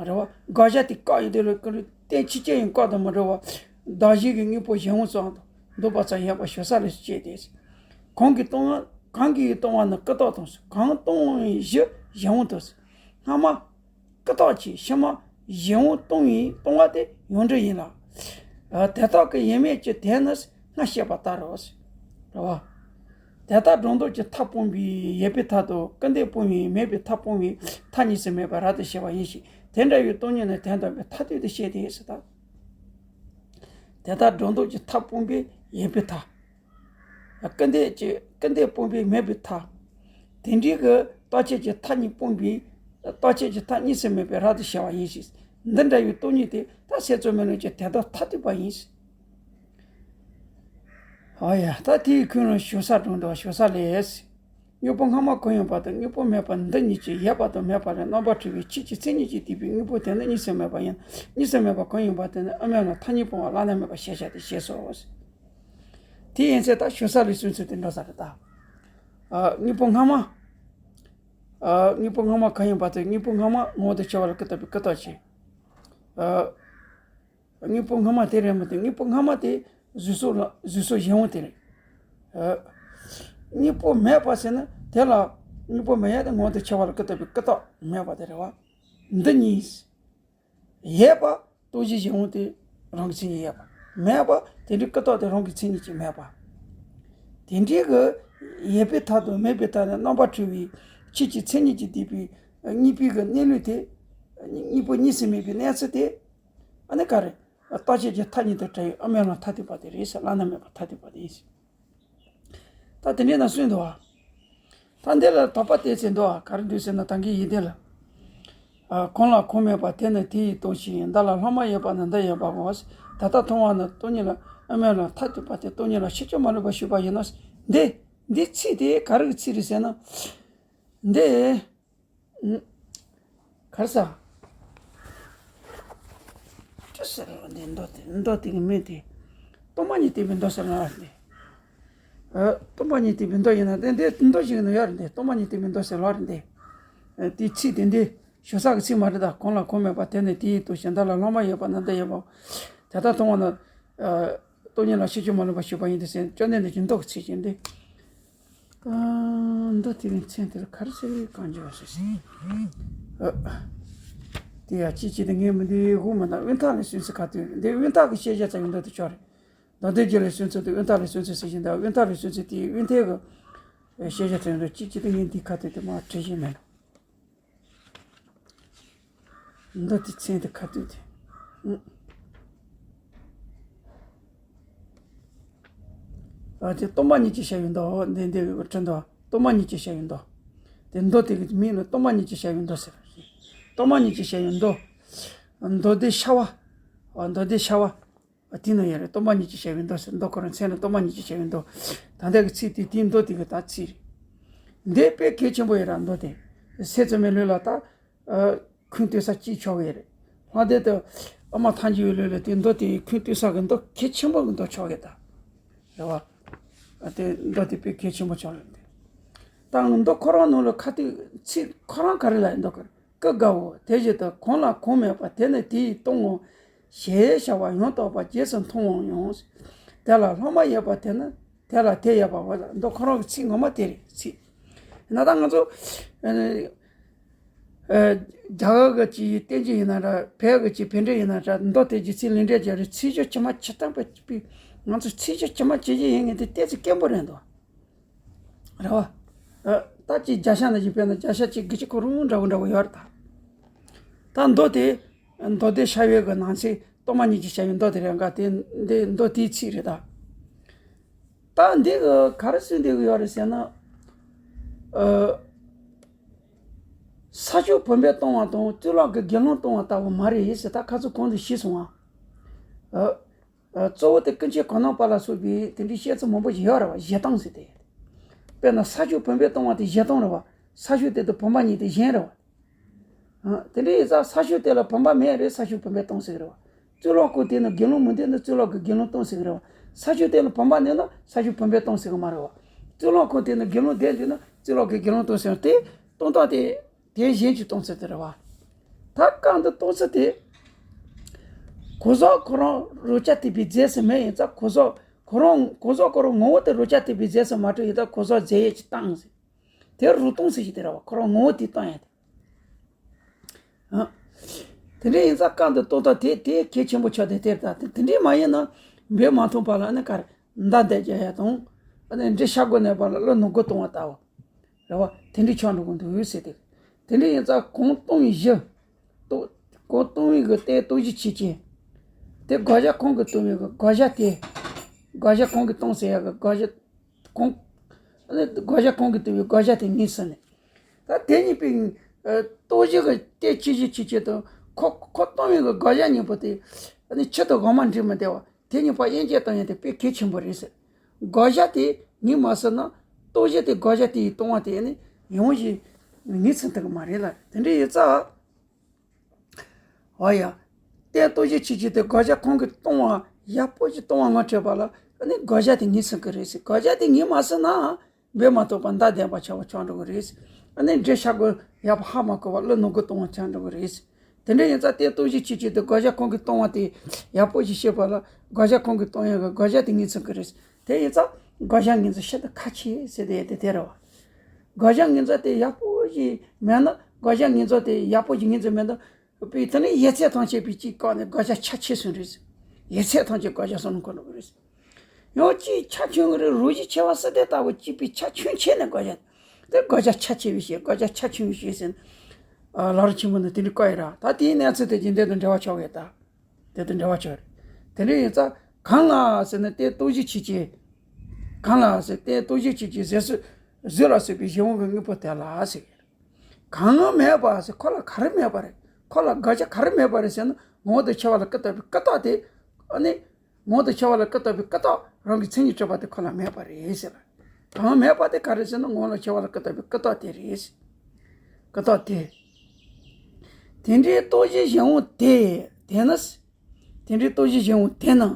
རེད་བ། དགག་བྱ་དེ་བཀག་ཡོད་དེ་ལ་ཀུན་གཏན་ཕྱི་ཁྱེར་ཡང་བཀག་དང་མི་འདྲ་བ། གདགས་གཞི་གི་དངོས་པོ་གཞན་དབང་ཙམ་དང་འདོད་པ་ཙམ་ཡོད་པ་ཞུ་ས་ལས་སུ་སྐྱེས་ཏེ། གང་གིས་སྟོང་། གང་གིས་སྟོང་བ་ནི་སྐུ་བཏགས་དང་། གང་སྟོང་བའི་གཞི་གཞན་དབང་དུ། སྔ་མ་སྐུ་བཏགས་ཀྱིས་ཕྱི་མ་གཞན་དབང་སྟོང་བའི་སྟོང་བ་དེ་ཡོངས་གྲུབ་ཡིན་ལ། དེ་དག་གི་ཡོད་མེད་ཀྱི་དོན་ནི་སྔར་བཤད་པ་ལྟར་རོ། རེད་བ། དེ་ལྟར་སྒྲོ་འདོགས་ཀྱི་མཐའ་སྤངས་པའི་ཡོད་པའི་མཐའ་དང་། སྐུར་འདེབས་སྤངས་པའི་མེད་པའི་མཐའ་སྤངས་པའི་མཐའ་གཉིས་སུ་མེད་པར་རབ་ཏུ་ཕྱེ་བ་ཡིན་ཞིང་། དེ་འདྲ་བའི་སྟོང་ཉིད་ནི་དོན་དམ་པའི་མཐའ་གཏན་དུ་བྱེད་དེ་ཟེར་ད། དེ་ལྟར་སྒྲོ་འདོགས་ཀྱི་མཐའ་སྤངས་པའི་ཡོད་པའི་མཐའ། སྐུར་འདེབས་ཀྱི། སྐུར་འདེབས་སྤངས་པའི་མེད་པའི་མཐའ། དེ་འདྲའི་གི་རྟག་ཆད་ཀྱི་མཐའ་གཉིས་སྤངས་པའི། རྟག་ཆད་ཀྱི་མཐའ་གཉིས་སུ་མེད་པའི་རབ་ཏུ་ཕྱེ་བ་ཡིན་ཞིང་། འདི་འདྲ་བའི་སྟོང་ཉིད་དེ་ད་སེལ་ཚུལ་མི་ནུས་ཀྱི་དོན་དམ་མཐའ་གཏུགས་པ་ཡིན། ཨ་ཡ། ད་དེའི་ཁུངས་ལ་ཞུ་ས་དྲངས་འདུག་ཞུ་ས་ལས། དངོས་པོ་སྔ་མ་གང་ཡིན་པ་དང་། དངོས་པོ་མེད་པ་འདི་གཉིས་ཀྱིས་ཡོད་པ་དང་མེད་པ་ལས་རྣམ་པར་གྲོལ་བའི་ཆོས་ཀྱི་མཚན་ཉིད་ཀྱིས་བསྡུས་པའི་དངོས་པོ་དེ་ནི་གཉིས་སུ་མེད་པ་ཡིན། གཉིས་སུ་མེད་པ་གང་ཡིན་པ་དེ་ནི་དབུ་མའི་ལམ་མཐའ་གཉིས་སྤོང་བ་བླ་ན་མེད་པ་ཞེས་བྱ་སྟེ་ཞེས་སོ། དེ་ཡན་ཆད་ད་ཞུ་ས་ལས་གསུངས་ཚུལ་དེ་འདྲ་ས་རེད་ད། ཨ་དངོས་པོ་སྔ་མ། ཨ་དངོས་པོ་སྔ་མ་གང་ཡིན་པ་དང་། དངོས་པོ་སྔ་མ་ངོ་བོ་དང་ཆ་བ་ལ་སྐུ་བཏགས་པའི་སྐུ་བཏགས་ཀྱིས། ཨ་དངོས་པོ་སྔ་མ་དེ་རེད་མ་གཏོགས། དངོས་པོ་སྔ་མ་དེ་གཟུགས་སོགས་ལ། གཟུགས་སོགས་གཞན་དབང་དེ་རེད། ཨ་དངོས་པོ་མེད་པ་ཟེར་ན་དེ་ལ། དངོས་པོ་མེད་ཡ་དེ་ངོ་བོ་དང་ཆ་བ་ལ་སྐུ་བཏགས་པའི་སྐུ་བཏགས་མེད་པ་དེ་རེད་བ། འདི་གཉིས། ཡོད་པ་རྟོགས་གཞི་གཞན་དབང་དེ་རང་གི་མཚན་ཉིད་ཡོད་པ། མེད་པ་དེ་འདྲའི་སྐུ་བཏགས་དེ་རང་གི་མཚན་ཉིད་ཀྱིས་མེད་པ། དེ་འདྲའི་གི་ཡོད་པའི་མཐའ་དང་མེད་པའི་མཐའ་ནི་རྣམ་པར་གྲོལ་བའི་ཆོས་ཀྱི་མཚན་ཉིད་ཀྱིས་བསྡུས་པའི་གཉིས་པོའི་གི་གནས་ལུགས་དེ། གཉིས་པོ་གཉིས་སུ་མེད་པའི་གནས་ཚུལ་དེ། ཨ་ནི་ག་རེ། རྟག་ཆད་ཀྱི་མཐའ་གཉིས་དང་བྲལ་བའི་དབུ་མའི་ལམ་མཐའ་གཏུགས་པ་དེ་རེད་ཟེར། བླ་ན་མེད་པ་མཐའ་གཏུགས་པ་དེ་ཡིན་ཟེར། ད་དེ་འདྲའི་ནང་གསུངས་འདུག་བ། ད་འདི་ལ་དོགས་པ་དེ་ཚེ་འདུག་བ། ག་རེ་འདུག་ཟེར་ན། ད་གིན་ཡིན་དེ་ལ། ཨ་གང་ལ་གང་མེད་པ་དེ་ནི་དེ་ཡིས་སྟོང་ཞིང་། བདག་ལ་སློབ་མ་ཡོད་པ་ནི་འདི་ཡོད་པའོ། དེ་ལྟར་མཐོང་བ་ནི་སྟོང་ཉིད་ལ། དབུ་མའི་ལམ་མཐའ་གཏུགས་པ་སྟེ། སྟོང་ཉིད་ལ་ཕྱི་ཁྱེར་མ་ལུས་པར་ཞུགས་པ་ཡིན་ནོ། འདི། འདི་ཚིག་དེ་ག་རེ་གི་ཚིག་རེད་ཟེར་ན། འདི། གར་ས། ཅི་ཟེར་རོ་འདི་མདོ་དེ། མདོ་དེ་གི་མིང་དེ། སྟོང་པ་ཉིད་བསྟན་པའི་མདོ་ཟེར་ལབ་རེད་འདི། ཨ། སྟོང་པ་ཉིད་བསྟན་པའི་མདོ་ཡིན་ན་དེ་འདི་མདོ་ཞིག་ནི་ཡོད་རེད་འདི། སྟོང་པ་ཉིད་བསྟན་པའི་མདོ་ཟེར་ལབ་རེད་འདི། ཨ། དེའི་ཚིག་དེ་འདི་ཞུ་ས་གི་ཚིག་མ་རེད་ད། གང་ལ་གང་མེད་པ་དེ་ནི་དེ་ཡིས་སྟོང་ཞིང་། བདག་ལ་སློབ་མ་ཡོད་པ་ནི་འདི་ཡོད་པའོ། དེ་ལྟར་མཐོང་བ་ན། ཨ། སྟོང་ཉིད་ལ་ཕྱི་ཁྱེར་མ་ལུས་པར་ཞུགས་པ་ཡིན་ཏེ་ཟེར། བཅོམ་ལྡན་འདས་ཀྱི་མདོ་གི་ཚིག་ཅིག་འདི། ཨ། མདོ་དེ་གི་མཚན་དེར་ག་རེ་ཟེར་གི། གང་བྱེད་པ་ཟེར་ཟེར། ཨ། དེ་ཡང་ཅི་ཅི་དེ་ངས་མི་འདི་གོ་མི་འདུག་དབུས་མཐའ་ལ་སུན་ཚི་ཁ་ཐུག་འདི་དབུས་མཐའ་གི་ཤེས་བྱ་ཙམ་ཡིན་མདོ་དེ་ཆོག་རེད། མདོ་སྡེ་རྒྱུད་ལ་སུན་ཚི་དེ་དབུས་མཐའ་ལ་སུན་ཚི་ཟེར་གྱིན་འདུག་དབུས་མཐའ་ལ་སུན་ཚི་དེ་དབུས་མཐའི་གི་ཤེས་བྱ་ཙམ་ཡིན་མདོ་ཅི་ཅི་དེ་ངས་འདི་ཁ་ཐུག་དེ་མ་བྲིས་ཤེས་མེད། མདོ་དེ་མཚན་དེ་ཁ་ཐུག་དེ། ཨ་དེ་སྟོང་པ་ཉིད་ཀྱི་བྱ་བའི་མདོ་འདི་འདི་བྲིས་འདུག་སྟོང་པ་ཉིད་ཀྱི་བྱ་བའི་མདོ། དེ་མདོ་དེ་གི་མིང་ལ་སྟོང་པ་ཉིད་ཀྱི་བྱ་བའི་མདོ་ཟེར་བ་རེད། སྟོང་པ་ཉིད་ཀྱི་བྱ་བའི་མདོ། མདོ་སྡེ་ཤ་བ། ཨ་མདོ་སྡེ་ཤ་བ། ཨ་དེ་ན་ཡང་རེད། སྟོང་པ་ཉིད་ཀྱི་བྱ་བའི་མདོ་ཟེར་མདོ་ཁོ་རང་མཚན་ལ་སྟོང་པ་ཉིད་ཀྱི་བྱ་བའི་མདོ། ད་ལྟ་གི་ཚིག་དེ་དེའི་མདོ་དེ་གི་ད་ཚིག་རེད། འདི་དཔེ་གལ་ཆེན་པོ་ཡིན་ར་མདོ་དེ། སྲས་བཙུན་མའི་ལུགས་ལ་ད། ཨ་ཁུངས་གཏུགས་ས་ཅིག་ཆོག་གི་རེད། ལྷག་དོན་དུ་ཨ་མ་ཐལ་འགྱུར་བའི་ལུགས་ལ་དེ་མདོ་དེ་ཁུངས་གཏུགས་ས་གི་མདོ་གལ་ཆེན་པོ་གི་མདོ་ཆོག་གི་ད། རེད་བ། ཨ་དེ་མདོ་དེ་དཔེ་གལ་ཆེན་པོ་ཆགས་ཡོད་དེ། ད་ང་མདོ་ཁོ་རང་ནང་ལ་ཁ་ཐུག་ཚིག་ཁོ་རང་ག་རེ་ལ་ཡིན་མདོ་ག་རེ། ཀུན་དགའ་བོ་དེ་བཞིན་དུ་གང་ལ་གང་མེད་པ་དེ་ནི་དེ་ཡིས་སྟོང་ངོ་། ཞེས་བྱ་བ་ཡང་དག་པར་རྗེས་སུ་མཐོང་བའང་ཡང་། དེ་ལ་སློབ་མ་ཡོད་པ་དེ་ནི་དེ་ལ་དེ་ཡོད་པའོ། མདོ་ཁོ་རང་གི་ཚིག་ངོ་མ་དེ་རེད་ཚིག་ཡིན་ན་ད་ང་ཚོ། ཨ་ནི། ཨ་རྒྱ་གར་གྱི་བསྟན་བཅོས་ཡིན་ན་འདྲ། བོད་ཀྱི་བོད་འགྲེལ་ཡིན་ན་འདྲ། མདོ་དེ་རྗེ་བཙུན་ལས་འབྲས་རྒྱལ་བའི་ཚིག་སྦྱོར་ཇི་མ་ཇི་བཏང་པའི་ང་ཚོ་ཚིག་སྦྱོར་ཇི་མ་ཇི་བཞིན་ཡིན་མཁན་དེ་ཏོག་ཙམ་དཀོན་པོ་རེད་འདུག་རེད་བ། ཨ་ད་ཅིག་རྒྱ་ཤ་ནང་བཞིན་བོད་ནང་རྒྱ་ཤ་ཅིག་གི་ཅིག་ཁོ་རང་འདྲ་བོ་འདྲ་བོ་ཡོད་རེད་ད། ད་མདོ་དེ་མདོ་སྡེ་ཤ་བའི་གི་ནང་ཚན་སྟོང་པ་ཉིད་ཀྱི་བྱ་བའི་མདོ་དེ་རེད་འགའ་དེ་འདི་མདོ་དེའི་ཚིག་རེད་ད། ད་འདི་གི་ག་རེ་གསུངས་བསྡད་གི་ཡོད་རེད་ཟེར་ན། ཨ། ས་ཕྱོགས་བུམ་པས་སྟོང་བ་དང་གཙུག་ལག་གི་དགེ་སློང་སྟོང་བ་ལྟ་བུ་མ་རེད་ཟེར། ད་ཁ་ཚུར་གོང་དུ་ཞུས་སོང་ང་། ཨ། ཨ། གཙོ་བོ་དེ་ཀུན་མཁྱེན་གོ་ནོར་པ་ལ་སོགས་པའི་དེ་འདྲའི་བཤད་ཚུལ་མང་པོ་ཞིག་ཡོད་རེད་བ། བཞེད་སྟངས་ཟེར་ཏེ། དཔེར་ན་ས་ཕྱོགས་བུམ་པས་སྟོང་བ་དེ་བཞེད་སྟངས་རེད་བ། ས་ཕྱོགས་དེ་དང་བུམ་པ་གཉིས་དེ་གཞན་རེད་བ། ཨ། དེ་འདྲ་ཡིན་ཙང་ས་ཕྱོགས་དེ་ལ་བུམ་པ་མེད་རེད། ས་ཕྱོགས་བུམ་པས་སྟོང་ཟེར་གི་རེད་བ། གཙུག་ལག་ཁང་དེ་ན་དགེ་སློང་མི་འདུག་ན་གཙུག་ལག་གི་དགེ་སློང་སྟོང་ཟེར་གི་རེད་བ། ས་ཕྱོགས་དེ་ལ་བུམ་པ་འདུག་ན་ས་ཕྱོགས་བུམ་པས་སྟོང་ཟེར་གི་མ་རེད་བ། གཙུག་ལག་ཁང་དེ་ན་དགེ་སློང་བསྡད་འདུག་ན་གཙུག་ལག་གི་དགེ་སློང་སྟོང་ཟེར་བ་དེ་སྟོང་སྟངས་དེ་དེ་གཞན་གྱིས་སྟོང་ཟེར་དེ་རེད་བ། ད་སྐབས་འདི་སྟོང་ཚུལ་དེ། གོ་ས་ཁོ་རང་རང་རྐྱ་ཐུབ་པའི་རྫས་སུ་མེད་ཡིན་ཙང་གོ་ས་ཁོ་རང་གོ་ས་ཁོ་རང་ངོ་བོ་དེ་རང་རྐྱ་ཐུབ་པའི་རྫས་སུ་མ་གྲུབ་ཡིན་ཙང་གོ་ས་རྫས་ཡོད་ཀྱི་སྟངས་ཟེར། དེ་རུ་སྟོང་ཟེར་གྱི་དེ་རེད་བ། ཁོ་རང་ངོ་བོ་དེ་སྟོང་ཡང་དེ། ཨ། དེ་འདྲ་ཡིན་ཙང་སྐབས་འདི་སྟོང་སྟངས་དེ་དེ་གལ་ཆེན་པོ་ཆགས་དེ་དེ་ལྟ་དེ་དེ་འདྲ་མ་ཡིན་ན་འབད་མ་ཐུབ་པ་ལ་ནི་ག་རེ་མདའ་རྒྱག་ཡ་དང་། ཨ་ནི་འབྲི་ཤ་སྒོ་ནས་པ་ལ་གླུ་ནོར་བུ་གཏོང་བ་ལྟ་བུ། རེད་བ། དེ་འདྲ་ཆགས་འགྲོ་གི་འདུག་ཟེར་ཏེ། དེ་འདྲ་ཡིན་ཙང་གང་སྟོང་བའི་གཞི། ལྟོ། གང་སྟོང་བའི་གི་ལྟོ་གཞི་ཆོས་ཅན། དེ་དགག་བྱ་གང་གིས་སྟོང་བའི་གི་དགག་བྱ་དེ། དགག་བྱ་གང་གིས་སྟོང་ཟེར་ཡ་གི་དགག་བྱ། གང་། ཨ་ནི་དགག་བྱ་གང་གིས་སྟོང་བའི་དགག་བྱ་དེ་ངེས་ཟིན་ནས། ད་དེ་གཉིས་པོའི། ཨ། ལྟོ་གཞི་གི་ལྟོ་ཆོས་ཅན་ཆོས་ཅན་དང་ཁོ་ཁོ་སྟོང་བའི་གི་དགག་བྱ་གཉིས་པོ་དེ། ཨ་ནི་ཆུ་དང་འོ་མ་འདྲེས་མི་བདེ་བ། དེ་གཉིས་པོ་དབྱེ་འབྱེད་གཏོང་ཡ་དེ་དཔེ་གལ་ཆེན་པོ་རེད་ཟེར། དགག་བྱ་དེ་ངེས་མ་ཟིན་ན། ལྟོ་གཞི་དེ་དགག་བྱ་དེ་ཡིས་སྟོང་བ་དེ་ནི་ཡོང་བཞིན་ངེས་ཟིན་ཐུབ་ཀྱི་མ་རེད་ལ། དེ་འདྲ་ཡིན་ཙང་། འོ་ཡ། ལྟོ་ལྟོ་གཞི་ཆོས་ཅན་དེ་དགག་བྱ་གང་གིས་སྟོང་བ་ཡག་པོ་ཞིག་སྟོང་བ་ངོ་འཕྲོད་པ་ལ་ཨ་ནི་དགག་བྱ་དེ་ངེས་ཟིན་གྱི་རེད་ཟེར། དགག་བྱ་དེ་ངེས་མ་ཟིན་ན། འབད་མ་ཐུབ་པ་མདའ་ལྡན་པ་ཆགས་པ་ཆགས་འགྲོ་གི་རེད། ཨ་ནི་འབྲི་ཤ་སྒོ་ཡག་པོ་ཧ་མ་གོ་བ་གླུ་ནོར་བུ་གཏོང་བ་ཆགས་འགྲོ་གི་རེད། དེ་འདྲ་ཡིན་ཙང་ལྟོ་ལྟོ་གཞི་ཆོས་ཅན་དེ་དགག་བྱ་གང་གིས་སྟོང་བ་དེ་ཡག་པོ་ཞིག་ཤེས་པ་ལ་དགག་བྱ་གང་གིས་སྟོང་ཡག་གི་དགག་བྱ་དེ་ངེས་ཟིན་གྱི་རེད། དེ་ཡིན་ཙང་དགག་བྱ་ངེས་འཛིན་ཤིན་ཏུ་ཁག་ཆེ་ཟེར་དེ་དེ་དེ་རེད་བ། དགག་བྱ་ངེས་འཛིན་དེ་ཡག་པོ་ཞིག་མེད་ན། དགག་བྱ་ངེས་འཛིན་དེ་ཡག་པོ་ཞིག་ངེས་འཛིན་མེད་ན། པའི་དེ་ནི་ཡོད་ཚད་ཐམས་ཅད་པའི་གཅིག་བཀག་ནས་དགག་བྱ་ཁྱད་ཆོས་སུ་རེད། ཡོད་ཚད་ཐམས་ཅད་དགག་བྱ་སོང་ནས་འཁོར་འགྲོ་གི་རེད། ཡང་གཅིག་ཁྱད་ཆོས་ཀྱི་རེད། རོ་བཞི་ཆེ་བ་སྲིད་དེ་ལྟ་བུ་གཅིག་པའི་ཁྱད་ཆོས་ཆེ་ནས་དགག་བྱ། དེ་དགག་བྱ་ཁྱད་ཆེ་བའི་ཕྱིར། དགག་བྱ་ཁྱད་ཆོས་ཕྱིར་ཟེར་ནས། ལམ་རིམ་ཆེན་མོ་ནས་དེ་འདྲ་བཀག་ཡོད་ར། ད་དེའི་གནས་ཚུལ་དེ་གྱི་འདི་དང་འབྲེལ་བ་ཆགས་ཡོད་ད། དེ་དང་འབྲེལ་བ་ཆགས་རེད། དེ་འདྲ་ཡིན་ཙང་གང་ལ་ཟེར་ན་ལྟོ་ལྟོ་གཞི་ཆོས་ཅན། གང་ལ་ཟེར་ལྟོ་ལྟོ་གཞི་ཆོས་ཅན་ཟས་སུ་གཟུགས་ལ་སོགས་པའི་གཞན་དབང་གི་དངོས་པོ་དེ་ལ་ཟེར། གང་མེད་པ་ཟེར་ཁོ་ལ་ག་རེ་མེད་པ་རེད། ཁོ་ལ་དགག་བྱ་ག་རེ་མེད་པ་རེད་ཟེར་ན་ངོ་བོ་དང་ཤེས་པ་ལ་ཀུན་བརྟགས་པའི་ཀུན་བརྟགས་དེ། ཨ་ནི། ངོ་བོ་དང་ཤེས་པ་ལ་ཀུན་བརྟགས་པའི་ཀུན་བརྟགས་རང་གི་མཚན་ཉིད་གྲུབ་པ་དེ་ཁོ་ལ་མེད་པ་རེད་ཟེར། གང་མེད་པ་དེ་ག་རེ་ཟེར་ན་ངོ་བོ་ལ་ཤེས་པ་ལ་ཀུན་བརྟགས་པའི་ཀུན་བརྟགས་དེ་རེད། ཀུན་བརྟགས་དེ། དེ་འདྲའི་ལྟོ་གཞི་གཞན་དབང་དེ་དེ་ནི། དེ་འདྲའི་ལྟོ་གཞི་གཞན་དབང་དེ་ནི།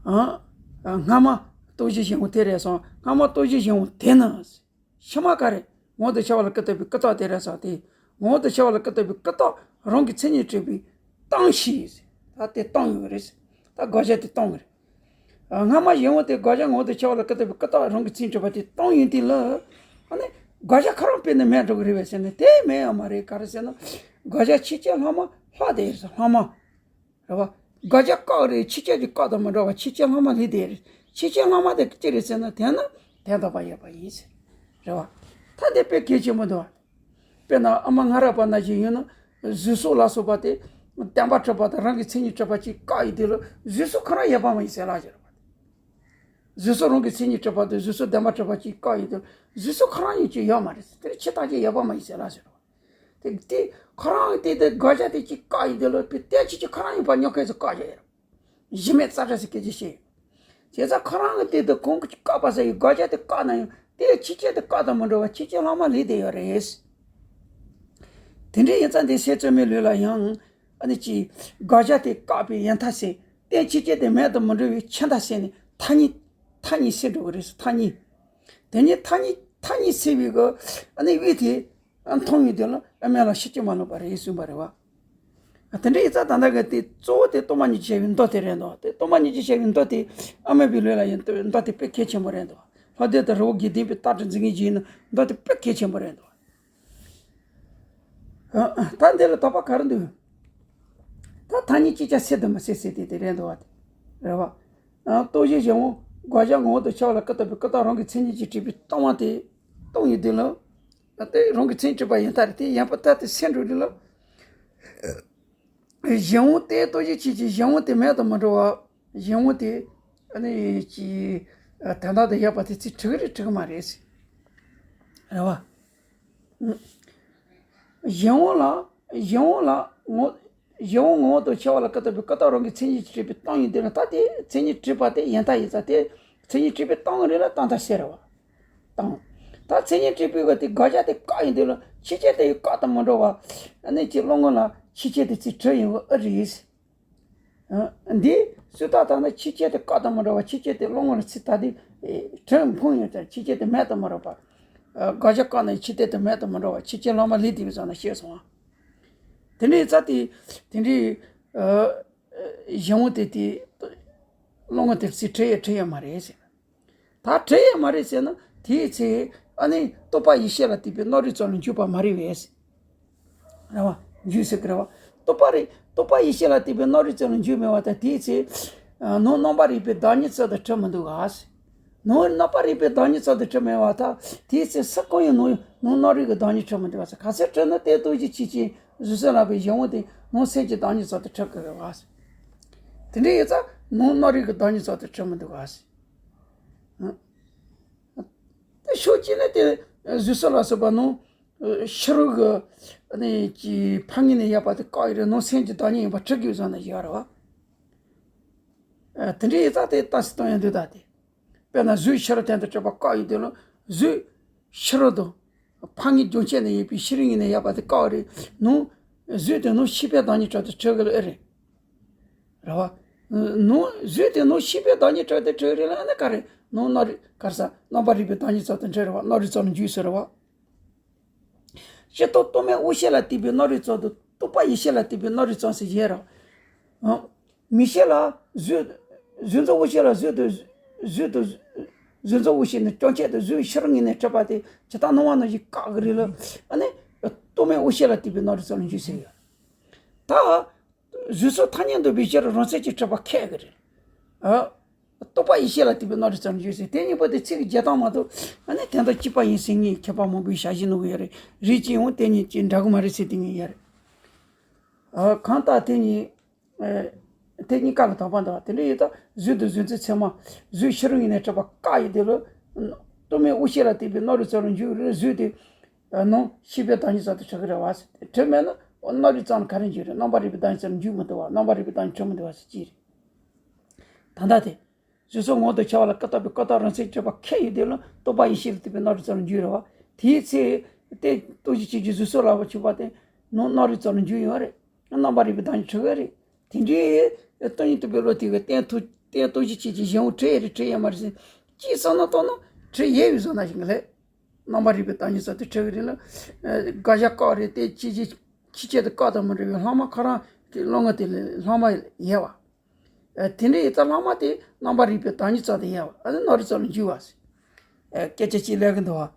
ཨ། སྔ་མ་ལྟོ་གཞི་གཞན་དབང་དེ་རེད་སོང་། སྔ་མ་ལྟོ་གཞི་གཞན་དབང་དེ་ནི། ཕྱི་མ་ག་རེ། ངོ་བོ་དང་ཤེས་པ་ལ་ཀུན་བརྟགས་པའི་ཀུན་བརྟགས་དེ་རེད་ཟེར་ཏེ། ངོ་བོ་དང་ཤེས་པ་ལ་ཀུན་བརྟགས་པའི་ཀུན་བརྟགས་རང་གི་མཚན་ཉིད་གྲུབ་པའི་སྟངས་ཤིག་ད་དེ་སྟངས་ཡོད་རེད། ད་དགག་བྱ་དེ་སྟངས་རེད། སྔ་མ་གཞན་དབང་དེ་དགག་བྱ་ངོ་བོ་དང་ཤེས་པ་ལ་ཀུན་བརྟགས་པའི་ཀུན་བརྟགས་རང་གི་མཚན་ཉིད་གྲུབ་པ་དེ་སྟངས་ཡིན་དུས་ལ། ཨ་ནི། དགག་བྱ་ཁོ་རང་དཔེར་ན་མེད་འགྲོ་གི་རེད་པས་ཟེར་ན་དེ་མེད་ཡ་མ་རེད། ག་རེ་ཟེར་ན། དགག་བྱ་ཕྱི་ཁྱེར་ལྷག་མ་ལྷག་བསྡད་ཡོད་ཟེར། ལྷག་མ། རེད་བ། དགག་བྱ་བཀག་རེད། ཕྱི་ཁྱེར་གྱི་བཀག་དང་མི་འདྲ་བ་ཕྱི་ཁྱེར་ལྷག་མ་ལྷག་བསྡད་རེད། ཕྱི་ཁྱེར་ལྷག་མ་དེ་ཅི་རེད་ཟེར་ན། དེ་ནི་དོན་དམ་པར་ཡོད་པ་ཡིན་ཟེར། རེད་བ། ད་དེ་དཔེ་གལ་ཆེན་པོ་འདུག་བ། དཔེར་ན་ཨ་མ་ང་ར་པ་ན་བཞིན་ཡིན་ན། གཟུགས་སོགས་ལ་སོགས་པ་དེ་བདེན་པར་གྲུབ་པ་དང་རང་གི་མཚན་ཉིད་གྲུབ་པ་གཅིག་བཀག་ཡོད་དུས་ལ་གཟུགས་སོགས་ཁོ་རང་ཡོད་པ་མ་ཡིན་ཟེར་ལབ་ཀྱི་རེད་བ། གཟུགས་སོགས་རང་གི་མཚན་ཉིད་གྲུབ་པ་དང་གཟུགས་སོགས་བདེན་པར་གྲུབ་པ་གཅིག་བཀག་ཡོད་དུས་གཟུགས་སོགས་ཁོ་རང་ཡིན་གྱི་ཡོད་མ་རེད། དེར་ཆོས་ཐམས་ཅད་ཡོད་པ་མ་ཡིན་ཟེར་ལབ་ཀྱི་རེད་བ། དེ་དེ་ཁོ་རང་གི་དེ་དེ་དགག་བྱ་དེ་གཅིག་བཀག་ཡོད་དུས་ལ་དཔེ་དེ་ཅིག་ཅིག་ཁོ་རང་ཡིན་པ་ཉོ་མཁན་ཚོ་བཀག་བྱ་ཡོད་རེད། གཞི་མེད་རྩ་བྲལ་ཟེར་སྐད་ཆ་བཤད་ཡོད། བྱས་ཙང་ཁོ་རང་གི་དེ་དེ་གོང་གི་བཀག་པ་ཟེར་ཡོད། དགག་བྱ་དེ་བཀག་ན་ཡང་དེ་ཕྱི་ཁྱེར་དེ་བཀག་དང་མི་འདྲ་བ་ཕྱི་ཁྱེར་ལྷག་མ་ལྷག་བསྡད་ཡོད་རེད། དེ་འདྲ་ཡིན་ཙང་འདི་སེམས་རྩོལ་མའི་ལུགས་ལ་ཡང་ཨ་ནི་ཅིག་དགག་བྱ་དེ་བཀག་པའི་ཡན་ཐབས་ཟེར། དེ་ཕྱི་ཁྱེར་དེ་མེད་དུ་མི་འགྲོ་བའི་ཕྱིར་མཐའ་ཟེར་ནས་མཐའ་གཉིས་མཐའ་གཉིས་སེལ་འགྲོ་གི་རེད་ཟེར། མཐའ་གཉིས། དེ་ནས་མཐའ་གཉིས་མཐའ་གཉིས་སེལ་བའི་གི་ཨ་ནི་དབྱིངས་དེ་མཐོང་ཡོང་དུས་ལ་ཨ་མེ་ལ་ཤི་ཅི་མ་ལོག་པ་རེད་གསུངས་པ་རེད་བ། དེ་འདྲ་ཡིན་ཙང་ད་ལྟ་གི་དེ་གཙོ་བོ་དེ་སྟོང་པ་ཉིད་ཀྱི་བྱ་བའི་མདོ་དེ་རེད་འདུག་དེ་སྟོང་པ་ཉིད་ཀྱི་བྱ་བའི་མདོ་དེ་ཨ་མའི་བུའི་ལུགས་ལ་ཡིན་དུས་མདོ་དེ་དཔེ་གལ་ཆེན་པོ་རེད་འདུག་ལྷ་ལྡན་དང་རི་བོ་དགེ་ལྡན་པའི་ལྟ་གྲུབ་འཛིན་མཁན་ཅིག་ཡིན་ན་མདོ་དེ་དཔེ་གལ་ཆེན་པོ་རེད་འདུག་ད་འདི་ལ་དོགས་པ་ག་རེ་འདུག་ད་མཐའ་གཉིས་ཅིག་ཀྱང་སེལ་དུ་མི་སེལ་ཟེར་དེ་དེ་རེད་འདུག་བ་དེ་རེད་བ། རྟོག་གཞི་གཞན་དབང་དགག་བྱ་ངོ་བོ་དང་ཁྱད་པར་ལ་ཀུན་བརྟགས་པའི་ཀུན་བརྟགས་རང་གི་མཚན་ཉིད་ཀྱིས་གྲུབ་པའི་སྟོང་པ་དེ་སྟོང་ཡོང་དུས་ལ། ད་དེ་རང་གི་མཚན་གྲུབ་པ་ཡིན་ད་རེད། དེ་ཡིན་པ་ད་དེ་སེལ་འགྲོ་དུས་ལ། གཞན་དབང་དེ་ལྟོ་ཆས་ཆོས་ཅན། གཞན་དབང་དེ་མེད་དུ་མི་འགྲོ་བ། གཞན་དབང་དེ་ཨ་ནི་ཅི་དོན་དམ་དུ་ཡོད་པ་དེ་ཚིག་འགྲིག་རེད་འགྲིག་མ་རེད་ཟེར། རེད་བ། གཞན་དབང་ལ་གཞན་དབང་ལ་ངོ་གཞན་དབང་ངོ་བོ་དང་ཁྱད་པར་ལ་ཀུན་བརྟགས་པའི་ཀུན་བརྟགས་རང་གི་མཚན་ཉིད་ཀྱིས་གྲུབ་པའི་སྟོང་ཡིན་དུས་ན་ད་དེ་མཚན་ཉིད་གྲུབ་པ་དེ་ཡིན་ད་ཡིན་ཙང་དེ་མཚན་ཉིད་གྲུབ་པའི་སྟོང་རེད་ལ་སྟོང་ད་ཟེར་བ། དང་། ད་མཚན་ཉིད་གྲུབ་པའི་སྒོ་དེ་དགག་བྱ་དེ་བཀག་ཡིན་དུས་ལ་ཕྱི་ཁྱེར་དེ་ཡི་བཀག་དང་མི་འགྲོ་བ། ཨ་ནི་ཅི་བློ་ངོ་ལ་ཕྱི་ཁྱེར་དེ་ཚིག་གྲུབ་ཡིན་པ་ཨེ་རེད། འདི་སུས་བརྟགས་བཏང་ན་ཕྱི་ཁྱེར་དེ་བཀག་དང་མི་འགྲོ་བ་ཕྱི་ཁྱེར་དེ་བློ་ངོ་ལ་ཚིག་ད་དེ་གྲུབ་མཐོང་ཡོད་ཙང་ཕྱི་ཁྱེར་དེ་མེད་དུ་མི་འགྲོ་བ། དགག་བྱ་བཀག་ན་ཕྱི་ཁྱེར་དེ་མེད་དུ་མི་འགྲོ་བ་ཕྱི་ཁྱེར་ལྷག་མ་ལྷག་བསྡད་པའི་ཙམ་ན་ཤེས་སོང་བ། དེ་འདྲའི་རྩ་དེ་དེ་འདྲའི་གཞན་དབང་དེ་དེ་བློ་ངོ་དེར་ཚིག་གྲུབ་ཡོད་གྲུབ་ཡོད་མ་རེད་ཟེར། ད་གྲུབ་ཡོད་མ་རེད་ཟེར་ན་དེའི་ཚེ་ཨ་ནི་རྟོག་པ་ཡེ་ཤེས་ལ་ལྟོས་པའི་རྣམ་རིག་ཙམ་ལ་འཇུག་པ་མ་རེད་པས། རེད་བ། འཇུག་ཟེར་གི་རེད་བ། རྟོག་པ་རེད། རྟོག་པ་ཡེ་ཤེས་ལ་ལྟོས་པའི་རྣམ་རིག་ཙམ་ལ་འཇུག་མེད་པ་དང་དེའི་ཚེ། ནང་རྣམ་པར་རིག་པའི་བདག་ཉིད་ཙམ་དུ་གྲུབ་མི་འདུག་ག་ནང་རྣམ་པར་རིག་པའི་བདག་ཉིད་ཙམ་དུ་གྲུབ་མེད་པ་དང་དེའི་ཚེ་སུ་གང་ཡང་ནང་ནང་རྣམ་རིག་གི་བདག་ཉིད་གྲུབ་མི་འདུག་ག་ག་ཚོད་གྲུབ་ན་དེ་ལྟོ་ཆས་ཆོས་ཅན་གཟུགས་སོགས་ལ་སོགས་པའི་གཞན་དབང་དེ་ནང་སེམས་ཀྱི་བདག་ཉིད་ཙམ་དུ་གྲུབ་ཀྱི་རེད་བ། དེ་འདྲ་ཡིན་ཙང་ནང་རྣམ་རིག་གི་བདག་ཉིད་ཙམ་དུ་གྲུབ་མི་འདུག་ག་དེ་ཕྱོགས་གཅིག་ནས་དེ་གཟུགས་སོགས་ལ་སོགས་པ་ནང་ཕྱི་རོལ་གྱི་ནས་ཀྱི་ཕ་ངེས་ནས་ཡོད་པ་དེ་བཀག་ཡོད་རེད། ནང་སེམས་ཀྱི་བདག་ཉིད་ཡིན་པ་གྲུབ་དགོས་བཟོ་ན་ཡོད་རེད་བ། དེ་འདྲ་ཡིན་ཙང་དེ་ལྟ་སི་སྟོན་ཡོང་དུས་ད་དེ། དཔེར་ན་གཟུགས་ཕྱི་རོལ་སྟེང་དུ་གྲུབ་པ་བཀག་ཡོད་དུས་ལ་གཟུགས་ཕྱི་རོལ་དུ་ཕ་ངེས་རྒྱུ་ཆད་ནས་ཡོད་པའི་ཕྱི་རོལ་ངོས་ནས་ཡོད་པ་དེ་བཀག་རེད། ནང་གཟུགས་དེ་ནང་ཤེས་པའི་བདག་ཉིད་ཙམ་དུ་གྲུབ་ཀྱི་ལ་ཨེ་རེད། རེད་བ། ནང་གཟུགས་དེ་ནང་ཤེས་པའི་བདག་ཉིད་ཙམ་དུ་གྲུབ་རེད་ལ་ཨ་ནི་ག་རེ་ནང་རྣམ་རིག་ག་རེ་ཟ་རྣམ་པར་རིག་པའི་བདག་ཉིད་ཙམ་དུ་གྲུབ་རེད་བ། རྣམ་རིག་ཙམ་ལ་འཇུག་ཟེར་རེད་བ། སྤྱིར་བཏང་རྟོག་མེད་དབང་ཤེས་ལ་ལྟོས་པའི་རྣམ་རིག་ཙམ་དང་རྟོག་པ་ཡེ་ཤེས་ལ་ལྟོས་པའི་རྣམ་རིག་ཙམ་ཟེར་བཞག་རེད། མིག་ཤེས་ལ་གཟུགས་གཟུགས་མཚོན་དབང་ཤེས་ལ་གཟུགས་དང་གཟུགས་དང་གཟུགས་མཚོན་དབང་ཤེས་ནི་རྐྱང་ཆད་དུ་གཟུགས་ཕྱི་རོལ་ངོས་ནས་གྲུབ་པ་དེ་ཇི་ལྟར་སྣང་བ་ནང་བཞིན་བཀག་གི་རེད་ལ་ཨ་ནི་རྟོག་མེད་དབང་ཤེས་ལ་ལྟོས་པའི་རྣམ་རིག་ཙམ་ལ་འཇུག་ཟེར་ཡོད། ད། གཟུགས་སོགས་ཐ་སྙད་འདོགས་པའི་ཕྱིར་རང་མཚན་གྱིས་གྲུབ་པ་ཁེགས་ཀྱི་རེད། ཨ། རྟོག་པ་ཡེ་ཤེས་ལ་ལྟོས་པའི་རྣམ་རིག་ཙམ་ལ་འཇུག་ཟེར། དེ་གཉིས་པོ་དེ་ཚིག་གི་རྒྱག་སྟངས་མ་གཏོགས་ཨ་ནི་དོན་དག་གཅིག་པ་ཡིན་ཟེར་མཁན་མཁས་པ་མང་པོས་ཞལ་བཞེས་གནང་གི་ཡོད་རེད། རིགས་གཅིག་ཡང་དེ་གཉིས་ཀྱི་འདྲ་གི་མ་རེད་ཟེར་དེ་གཉིས་ཡོད་རེད། ཨ། གང་ལྟར་དེ་གཉིས། ཨ། དེ་གཉིས་ཀ་ལ་དོགས་པ་འདུག་བ། དེ་འདྲ་ཡོད་ད་གཟུགས་དང་གཟུགས་མཚོན་ཚད་མ། གཟུགས་ཕྱི་རོལ་ངོས་ནས་གྲུབ་པ་བཀག་ཡོད་དེ་ལ། རྟོག་མེད་དབང་ཤེས་ལ་ལྟོས་པའི་རྣམ་རིག་ཙམ་ལ་འཇུག་རེད། གཟུགས་དེ། ནང་ཤེས་པའི་བདག་ཉིད་ཙམ་དུ་གྲུབ་ཀྱི་རེད་བ། གྲུབ་མེད་ན་རྣམ་རིག་ཙམ་ལ་ག་རེ་འཇུག་རེད། རྣམ་པར་རིག་པའི་བདག་ཉིད་ཙམ་ལ་འཇུག་མི་འདུག་བ། རྣམ་པར་རིག་པའི་བདག་ཉིད་གྲུབ་མི་འདུག་བ་ཟེར་གྱི་རེད། ད་ལྟ་དེ། གཟུགས་སོགས་ངོ་བོ་དང་ཁྱད་པར་ལ་ཀུན་བརྟགས་པའི་ཀུན་བརྟགས་རང་མཚན་གྱིས་གྲུབ་པ་ཁེགས་ཡོད་དེ་ལ་རྟོག་པ་ཡེ་ཤེས་ལ་ལྟོས་པའི་རྣམ་རིག་ཙམ་ལ་འཇུག་རེད་བ། དེའི་ཚེ། དེ་ལྟོ་ཆས་ཆོས་ཅན་གཟུགས་སོགས་ལ་སོགས་པ་ཆུད་པ་དེ། ནང་རྣམ་རིག་ཙམ་ལ་འཇུག་ཡོད་རེད། རྣམ་པར་རིག་པའི་བདག་ཉིད་གྲུབ་ཀྱི་རེད། དེ་འདྲའི་སྟོང་ཉིད་རྟོགས་པའི་བློ་དེ་གིས་རྟེན་ཐུག་རྟེན་ལྟོ་ཆས་ཆོས་ཅན་གཞན་དབང་གྲུབ་ཡོད་རེད་གྲུབ་ཡོད་མ་རེད་ཟེར། ཅིའི་བསམ་བློ་གཏོང་ན་གྲུབ་ཡོད་བཟོ་ན་ཞིག་ལས། རྣམ་པར་རིག་པའི་བདག་ཉིད་ཙམ་དུ་གྲུབ་ཀྱི་རེད་ལ། དགག་བྱ་བཀག་རེད་དེ་ཕྱི་ཕྱི་ཕྱི་ཆད་དུ་བཀག་དང་མི་འདྲ་བའི་ལྷག་མ་ཁོ་རང་གི་བློ་ངོ་དེ་ལ་ལྷག་མ་ཡོད་བ། དེ་འདྲ་ཡོད་ཙང་ལྷག་མ་དེ་རྣམ་པར་རིག་པའི་བདག་ཉིད་ཙམ་དུ་ཡོད་བ། ཨ་ནི་རྣམ་རིག་ཙམ་ལ་འཇུག་པ་ཟེར། སྐད་ཆ་གཅིག་ལབ་གི་འདུག་བ།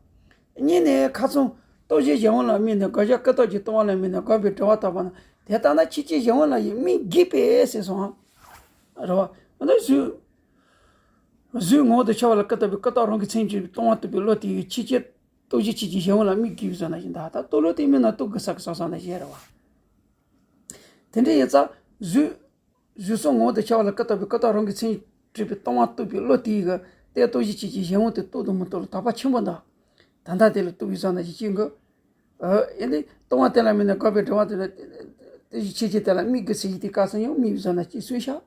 གཉིས་ནས་ཁ་སང་ སྟོབས་བཞི་གཞན་དབང་ལ་དམིགས་ནས། དགག་བྱ་ཀུན་བཏགས་ཀྱིས་སྟོང་པ་ལ་དམིགས་ནས། དགག་པའི་དྲི་བ་བཏགས་པ་ན། དེ་ལྟ་ན་ཁྱད་ཆོས་གཞན་དབང་ལ་ཡང་དམིགས་དགོས་པས་ཟེར་སོང་། རེད་བ། འོ་ན་གཟུགས། གཟུགས་ངོ་བོ་དང་ཕྱེ་བ་ལ་ཀུན་བཏགས་པའི་ཀུན་བཏགས་རང་གི་མཚན་ཉིད་སྟོང་པ་རྟོགས་པའི་བློ་དེ་ཡི་ཁྱད་ཆོས་སྟོབས་བཞི་ཁྱད་ཆོས་གཞན་དབང་ལ་དམིགས་དགོས་པའི་བཟོ་ན་བཞིན། ད་ལྟ་རྟོགས་ལུགས་དེ་དམིགས་ན་རྟོགས་དགོས་ས་གི་ས་སང་ན་བཞིན་རེད་བ། དེ་འདྲ་ཡིན་ཙང་གཟུགས། གཟུགས་སོགས་ངོ་བོ་དང་ཕྱེ་བ་ལ་ཀུན་བཏགས་པའི་ཀུན་བཏགས་རང་གི་མཚན་ཉིད་སྟོང་པ་རྟོགས་པའི་བློ་དེ་ཡི་གི་ལྟའི་སྟོབས་བཞི་ཁྱད་ཆོས་གཞན་དབང་དེ་རྟོགས་དང་མི་རྟོགས་ལ་དོགས་པ་ཆེན་པོ་འདུག་ད་ལྟ་དེ་ལ་རྟོགས་པའི་བཟོ་ན་བཞིན་བྱེད་དགོས། ཨ། ཡིན་ཏེ། སྟོང་པ་དེ་ལ་དམིགས་ནས་དགག་པའི་དྲི་བ་དེ་ལ། དེ་བཞིན་ཁྱད་ཆོས་དེ་ལ་དམིགས་དགོས་ཟེར་གྱི་དེ་སྐབས་སུ་ཡང་དམིགས་པའི་བཟོ་ན་ཅིག་གསུངས་ཤག་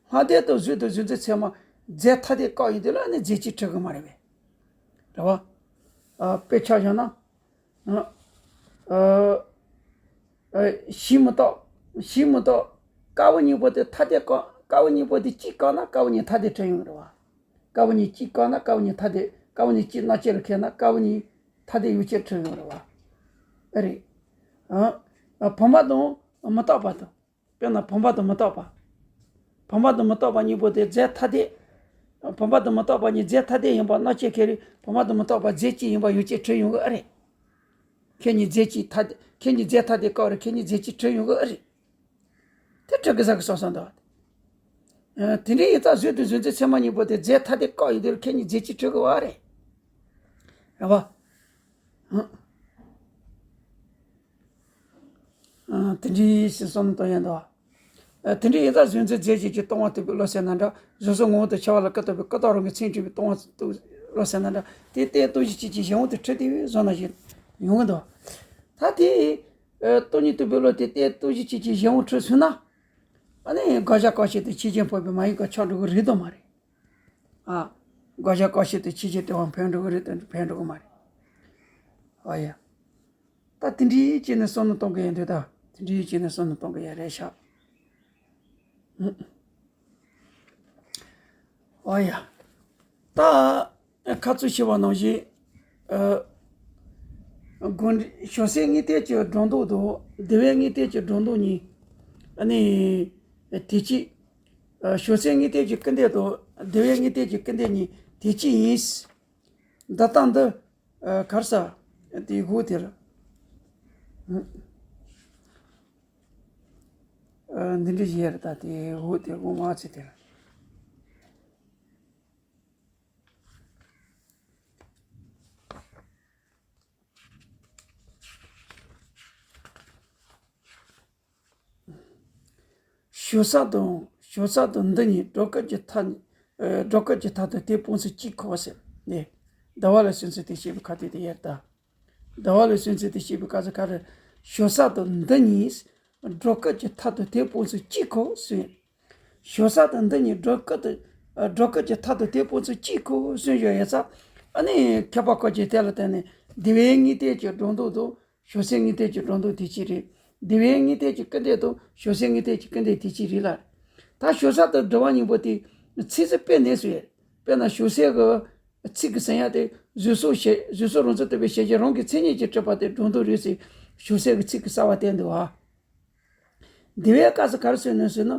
ལྷ་འདོད་དང་གཟུགས་དང་གཟུགས་མཚན་ཚད་མ་རྫས་ཐ་དད་བཀག་ཡོང་དུས་ལ་ནི་རྫས་གཅིག་འཁྲུལ་གི་མ་རེད་པས། རེད་བ། ཨ། དཔེ་ཆ་བཞག་ན། ཨ། ཨ། ཨ། གཞི་མི་རྟག་གཞི་མི་རྟག་དཀར་པོ་གཉིས་པོ་དེ་ཐ་དད་བཀག་དཀར་པོ་གཉིས་པོ་དེ་གཅིག་བཀག་ན་དཀར་པོ་གཉིས་ཐ་དད་འཁྲུལ་ཡོང་རེད་བ། དཀར་པོ་གཉིས་གཅིག་བཀག་ན་དཀར་པོ་གཉིས་ཐ་དད། དཀར་པོ་གཉིས་གཅིག་སྣང་བྱེད་ལ་ཁེལ་ན་དཀར་པོ་གཉིས་ཐ་དད་ཡོད་ཕྱིར་འཁྲུལ་ཡོང་རེད་བ། ཨེ་རེད། ཨ། ཨ། བུམ་པ་དང་མི་རྟག་པ་དང་། དཔེར་ན་བུམ་པ་དང་མི་རྟག་པ། བུམ་པ་དང་མི་རྟག་པ་གཉིས་པོ་དེ་རྫས་ཐ་དད། བུམ་པ་དང་མི་རྟག་པ་གཉིས་རྫས་ཐ་དད་ཡིན་པ་སྣང་བྱེད་ཁེལ་རེད། བུམ་པ་དང་མི་རྟག་པ་རྫས་གཅིག་ཡིན་པ་ཡོད་ཕྱིར་འཁྲུལ་ཡོང་གི་ཨེ་རེད། ཁེ་གཉིས་རྫས་གཅིག་ཐ་དད། ཁེ་གཉིས་རྫས་ཐ་དད་བཀག་རེད། ཁེ་གཉིས་རྫས་གཅིག་འཁྲུལ་ཡོང་གི་ཨེ་རེད། དེ་འཁྲུལ་གི་ས་གི་སོ་སོ་འདུག་ཨ། དེ་འདྲའི་ཡིན་ཙང་གཟུགས་དང་གཟུགས་མཚན་ཚད་མ་གཉིས་པོ་དེ་རྫས་ཐ་དད་བཀག་ཡོང་དུས་ལ་ཁེ་གཉིས་རྫས་གཅིག་འཁྲུལ་གི་བ་རེད། རེད་བ། ཨ། དེ་འདྲའི་ཞིག་བསམ་བློ་གཏོང་ཡ་འདུག་ཨ། དེ་འདྲའི་ཡིན་ཙང་གཟུགས་མཚན་རྫས་གཅིག་གིས་སྟོང་པ་རྟོགས་པའི་བློ་ཟེར་ན་འདྲ། གཟུགས་སོགས་ངོ་བོ་དང་ཕྱེ་བ་ལ་ཀུན་བཏགས་པའི་ཀུན་བཏགས་རང་གི་མཚན་ཉིད་སྟོང་པ་རྟོགས་པའི་བློ་ཟེར་ན་འདྲ། དེ་ལྟའི་སྟོབས་བཞི་ཁྱད་ཆོས་གཞན་དབང་དེ་འཁྲུལ་དེ་བས་བཟོ་ན་བཞིན་ཡོང་གི་འདུག་ད་དེ། ཨ། སྟོང་ཉིད་རྟོགས་པའི་བློ་དེ་ལྟའི་སྟོབས་བཞི་ཁྱད་ཆོས་གཞན་དབང་འཁྲུལ་སོང་ན། ཨ་ནི་དགག་བྱ་བཀག་ཆོས་དང་ཆོས་ཅན་འཕོག་པའི་མ་ཡིན་པ་ཆགས་འགྲོ་གི་རེད་དམ་མ་རེད། ཨ། དགག་བྱ་བཀག་ཆོས་དང་ཆོས་ཅན་སྒྲུབ་པ་འཕེན་འགྲོ་གི་རེད་དམ་འཕེན་འགྲོ་གི་མ་རེད། ཨ་ཡ། ད་དེ་འདྲའི་བྱས་ནས་བསམ་བློ་གཏོང་གི་ཡིན་དུས་ད། དེ་འདྲའི་བྱས་ནས་བསམ་བློ་གཏོང་གི་ཡ་རེད་ཤག་ཨ་ཡ། ད་ཁ་རྩོད་བྱས་པ་ནང་བཞིན། ཨ། དགོངས་འགྲེལ་བྱང་སེམས་དངོས་བསྟན་གྱི་སྒྲོ་འདོགས་དང་སྡེ་བའི་དངོས་བསྟན་གྱི་སྒྲོ་འདོགས་གཉིས། ཨ་ནི་དེ་གཅིག་ཨ། བྱང་སེམས་དངོས་བསྟན་གྱི་སྐུལ་འདེབས་དང་སྡེ་བའི་དངོས་བསྟན་གྱི་སྐུལ་འདེབས་གཉིས་དེ་གཅིག་ཡིན། འདི་ལྟ་འདི། ཨ། ག་རེ་ཟེར། དེའི་འོག་དེར། ཨ། འདི་འདྲ་ཞིག་ཡོད་རེད། ད་དེའི་འོག་དེ་འོག་མ་ཚིག་དེར། བྱང་ས་དང་། བྱང་ས་དང་འདི་གཉིས་སྒྲོ་སྐུར་གྱི་མཐའ། ཨ། སྒྲོ་སྐུར་གྱི་མཐའ་དང་དེའི་དཔང་ཚུལ་གཅིག་གོ་ཟེར་ནས། ཟླ་བ་ལས་གསུངས་ཚུལ་དེ་བཤད་པའི་ཁ་ཐུག་དེ་ཡར་ལྟ། ཟླ་བ་ལས་གསུངས་ཚུལ་དེ་བཤད་པའི་སྐབས་སུ་ག་རེ། བྱང་ས་དང་འདི་གཉིས་སྒྲོ་སྐུར་གྱི་མཐའ་དང་དེའི་དཔང་ཚུལ་གཅིག་གོ་གསུངས། བྱང་ས་དང་འདི་གཉིས་སྒྲོ་སྐུར་དང་། ཨ། སྒྲོ་སྐུར་གྱི་མཐའ་དང་དེའི་དཔང་ཚུལ་གཅིག་གོ་གསུངས་བཞག་ཡོད་ཙང་། ཨ་ནི་མཁས་པ་བཀོད་ཀྱི་དེ་ལ་བརྟེན་ནས་སྡེ་བའི་དངོས་བསྟན་གྱི་སྒྲོ་འདོགས་དང་། བྱང་སེམས་དངོས་བསྟན་གྱི་སྒྲོ་འདོགས་དེ་གཅིག་རེད། སྡེ་བའི་དངོས་བསྟན་གྱི་སྐུལ་འདེབས་དང་བྱང་སེམས་དངོས་བསྟན་གྱི་སྐུལ་འདེབས་དེ་གཅིག་རེད་ལ། ད་བྱང་ས་དང་སྡེ་བ་གཉིས་པོ་དེ་ཚིགས་སུ་བཅད་ནས་སུ་ཡོད། དཔེར་ན་བྱང་སེམས་ཀྱི་ཚིག་གི་ཟེར་ཡ་དེ་གཟུགས་སོགས་གཞལ། གཟུགས་སོགས་རང་མཚན་རྟོགས་པའི་གཞལ་བྱ་རང་གི་མཚན་ཉིད་ཀྱིས་གྲུབ་པ་དེ་སྒྲོ་འདོགས་རེད་ཟེར། བྱང་སེམས་ཀྱི་ཚིག་གི་གསལ་བ་བསྟན་འདུག་ཨ། སྡེ་བའི་སྐབས་སུ་ག་རེ་གསུངས་ནས་ཟེར་ན།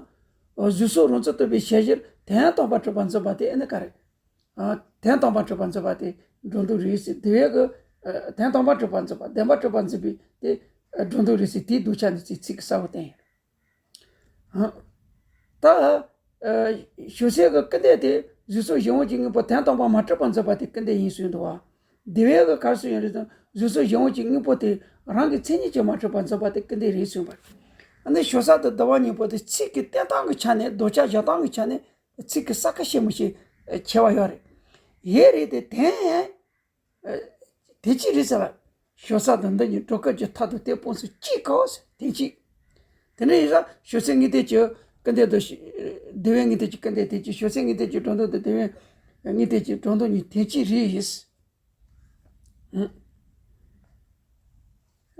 གཟུགས་སོགས་རང་མཚན་རྟོགས་པའི་གཞལ་བྱ་དོན་དམ་པར་གྲུབ་པར་འཛིན་པ་དེ་ཨེ་ནི་ག་རེ། ཨ། དོན་དམ་པར་གྲུབ་པར་འཛིན་པ་དེ་སྒྲོ་འདོགས་རེད་ཟེར། སྡེ་བའི་གི། ཨ། དོན་དམ་པར་གྲུབ་པར་འཛིན་པ། བདེན་པར་གྲུབ་པར་འཛིན་པའི་དེ་སྒྲོ་འདོགས་རེད་ཟེར། དེའི་སྡུག་ཅག་ནི་ཚིག་ཚིག་གི་གསལ་བོ་བསྟན་ཡོད། ཨ། ད། ཨ། བྱང་སེམས་ཀྱི་སྐུལ་འདེབས་དེ་གཟུགས་སོགས་གཞན་དབང་གི་དངོས་པོ་དོན་དམ་པར་མ་གྲུབ་པར་འཛིན་པ་དེ་སྐུལ་འདེབས་ཡིན་གསུངས་འདུག་བ། སྡེ་བའི་གི་ག་རེ་གསུངས་ཡོད་རེད་དམ། གཟུགས་སོགས་གཞན་དབང་གི་དངོས་པོ་དེ་རང་གི་མཚན་ཉིད་ཀྱིས་མ་གྲུབ་པར་འཛིན་པ་དེ་སྐུལ་འདེབས་རེད་གསུངས་པ་རེད། ཨ་ནི་བྱང་ས་དང་སྡེ་བ་གཉིས་པོ་དེ་ཚིག་གི་བསྟན་སྟངས་ཀྱི་ཆ་ནས། ལྡོག་ཆ་བཞག་སྟངས་ཀྱི་ཆ་ནས། ཚིག་གི་ས་ཁ་ཤས་མི་ཤེས་ཁྱད་པར་ཡོད་རེད། ཡོད་རེད་དེ་དོན། དེ་གཅིག་རེད་ཟེར་ལ། བྱང་ས་དང་འདི་གཉིས་སྒྲོ་སྐུར་གྱི་མཐའ་དང་དེའི་དཔང་ཚུལ་གཅིག་གོ་ཟེར། དེ་གཅིག་དེ་འདྲ་ཡིན་ཙང་བྱང་སེམས་དངོས་བསྟན་གྱི་སྐུལ་འདེབས་དང་། སྡེ་བའི་དངོས་བསྟན་གྱི་སྐུལ་འདེབས་དེ་གཅིག་བྱང་སེམས་དངོས་བསྟན་གྱི་སྒྲོ་འདོགས་དང་སྡེ་བའི་དངོས་བསྟན་གྱི་སྒྲོ་འདོགས་གཉིས་དེ་གཅིག་རེད།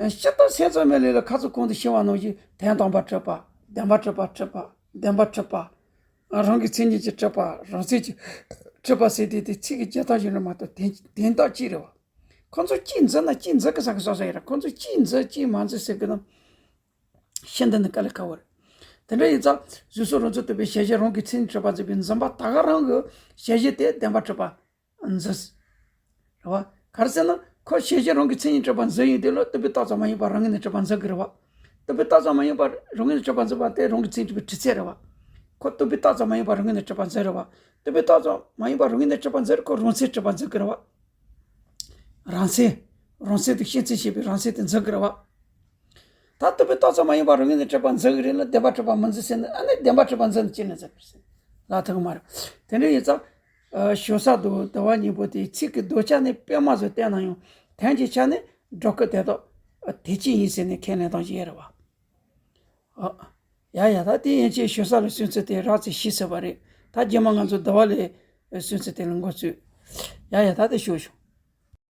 སྤྱིར་བཏང་སེམས་ཙམ་མི་ལས་ལ་ཁ་ཚུགས་གོང་དུ་ཞུས་པ་ནང་བཞིན་དོན་དམ་པར་གྲུབ་པ། བདེན་པར་གྲུབ་པ། གྲུབ་པ། བདེན་པར་གྲུབ་པ། རང་གི་མཚན་ཉིད་ཀྱིས་གྲུབ་པ། རང་མཚན་གྱིས་གྲུབ་པ་ཟེར་དེ་དེ་ཚིག་གི་རྒྱག་སྟངས་གཞན་རེད་མ་གཏོགས་དོན་དོན་དག་གཅིག་རེད་བ། ཁོང་ཚོ་གཅིག་འཛིན་ན་གཅིག་འཛིན་གི་ས་གི་སོ་སོ་ཡིན་ར། ཁོང་ཚོ་གཅིག་འཛིན་གཅིག་མ་འཛིན་ཟེར་གི་ན། ཤིན་ཏུ་ནས་དཀའ་ལས་ཁག་པོ་རེད། དེ་འདྲ་ཡིན་ཙང་གཟུགས་སོགས་རང་མཚན་རྟོགས་པའི་གཞལ་བྱ་རང་གི་མཚན་ཉིད་གྲུབ་པར་འཛིན་པའི་འཛིན་པ་ད་ག་རང་གི་གཞལ་བྱ་དེ་བདེན་པར་གྲུབ་པ། འཛིན། རེད་བ། ག་རེ་ཟེར་ན་ ཁོ་ཤེས་བྱ་རང་གི་མཚན་ཉིད་གྲུབ་པར་འཛིན་ཡོད་དེ་ལ་བཏུབ་པའི་རྟགས་ཙམ་མ་ཡིན་པར་རང་ངོས་ནས་གྲུབ་པར་འཛིན་གྱི་རེད་བ། བཏུབ་པའི་རྟགས་ཙམ་མ་ཡིན་པར་རང་ངོས་ནས་གྲུབ་པར་འཛིན་པ་དེ་རང་གི་མཚན་ཉིད་གྲུབ་པའི་དྲི་ཚད་རེད་བ། ཁོ་བཏུབ་པའི་རྟགས་ཙམ་མ་ཡིན་པར་རང་ངོས་ནས་གྲུབ་པར་འཛིན་རེད་བ། བཏུབ་པའི་རྟགས་ཙམ་མ་ཡིན་པར་རང་ངོས་ནས་གྲུབ་པར་འཛིན་རེད། ཁོ་རང་མཚན་གྲུབ་པར་འཛིན་གྱི་རེད་བ། རང་མཚན། རང་མཚན་དེ་ཤེས་མཚན་ཤེས་པའི་རང་མཚན་དེ་འཛིན་གྱི་རེད་བ། ད་བཏུབ་པའི་རྟགས་ཙམ་མ་ཡིན་པར་རང་ངོས་ནས་གྲུབ་པར་འཛིན་གྱི་རེད་ལ་བདེན་པར་གྲུབ་པར་མི་འཛིན་ཟེར་ན། ཨ་ནི་བདེན་པར་གྲུབ་པར་འཛིན་ནས་ཅི་ནས་འཛིན་པར་ཟེར་ལ་ཐུག་གི་མ་རེད། དེ་འདྲ་ཡིན་ཙང་། ཨ། ཞོ་ས་དང་ཟླ་བ་གཉིས་པོ་དེ་ཚིག་གི་ལྡོག་ཆ་ནི་དཔེ་མ་ཚོས་བསྟན་ན་ཡང་དོན་གྱི་ཆ་ནི་སྒྲོ་སྐུར་དེ་དག་དེ་ཅི་ཡིན་ཟེར་ནས་ཁས་ལེན་སྟངས་ཤིག་ཡོད་རེད་བ། ཨ། ཡ་ཡ། ད་དེ་ཡན་ཆད་ཞོ་ས་ལ་སུན་ཚུལ་དེ་རགས་ཙམ་ཞུས་ཚར་བ་རེད། ད་རྗེས་མ་ང་ཚོ་ཟླ་བ་ལས་སུན་ཚུལ་དེ་ལ་འགོ་ཚུགས། ཡ་ཡ། ད་དེ་ཞུ་ཞུ།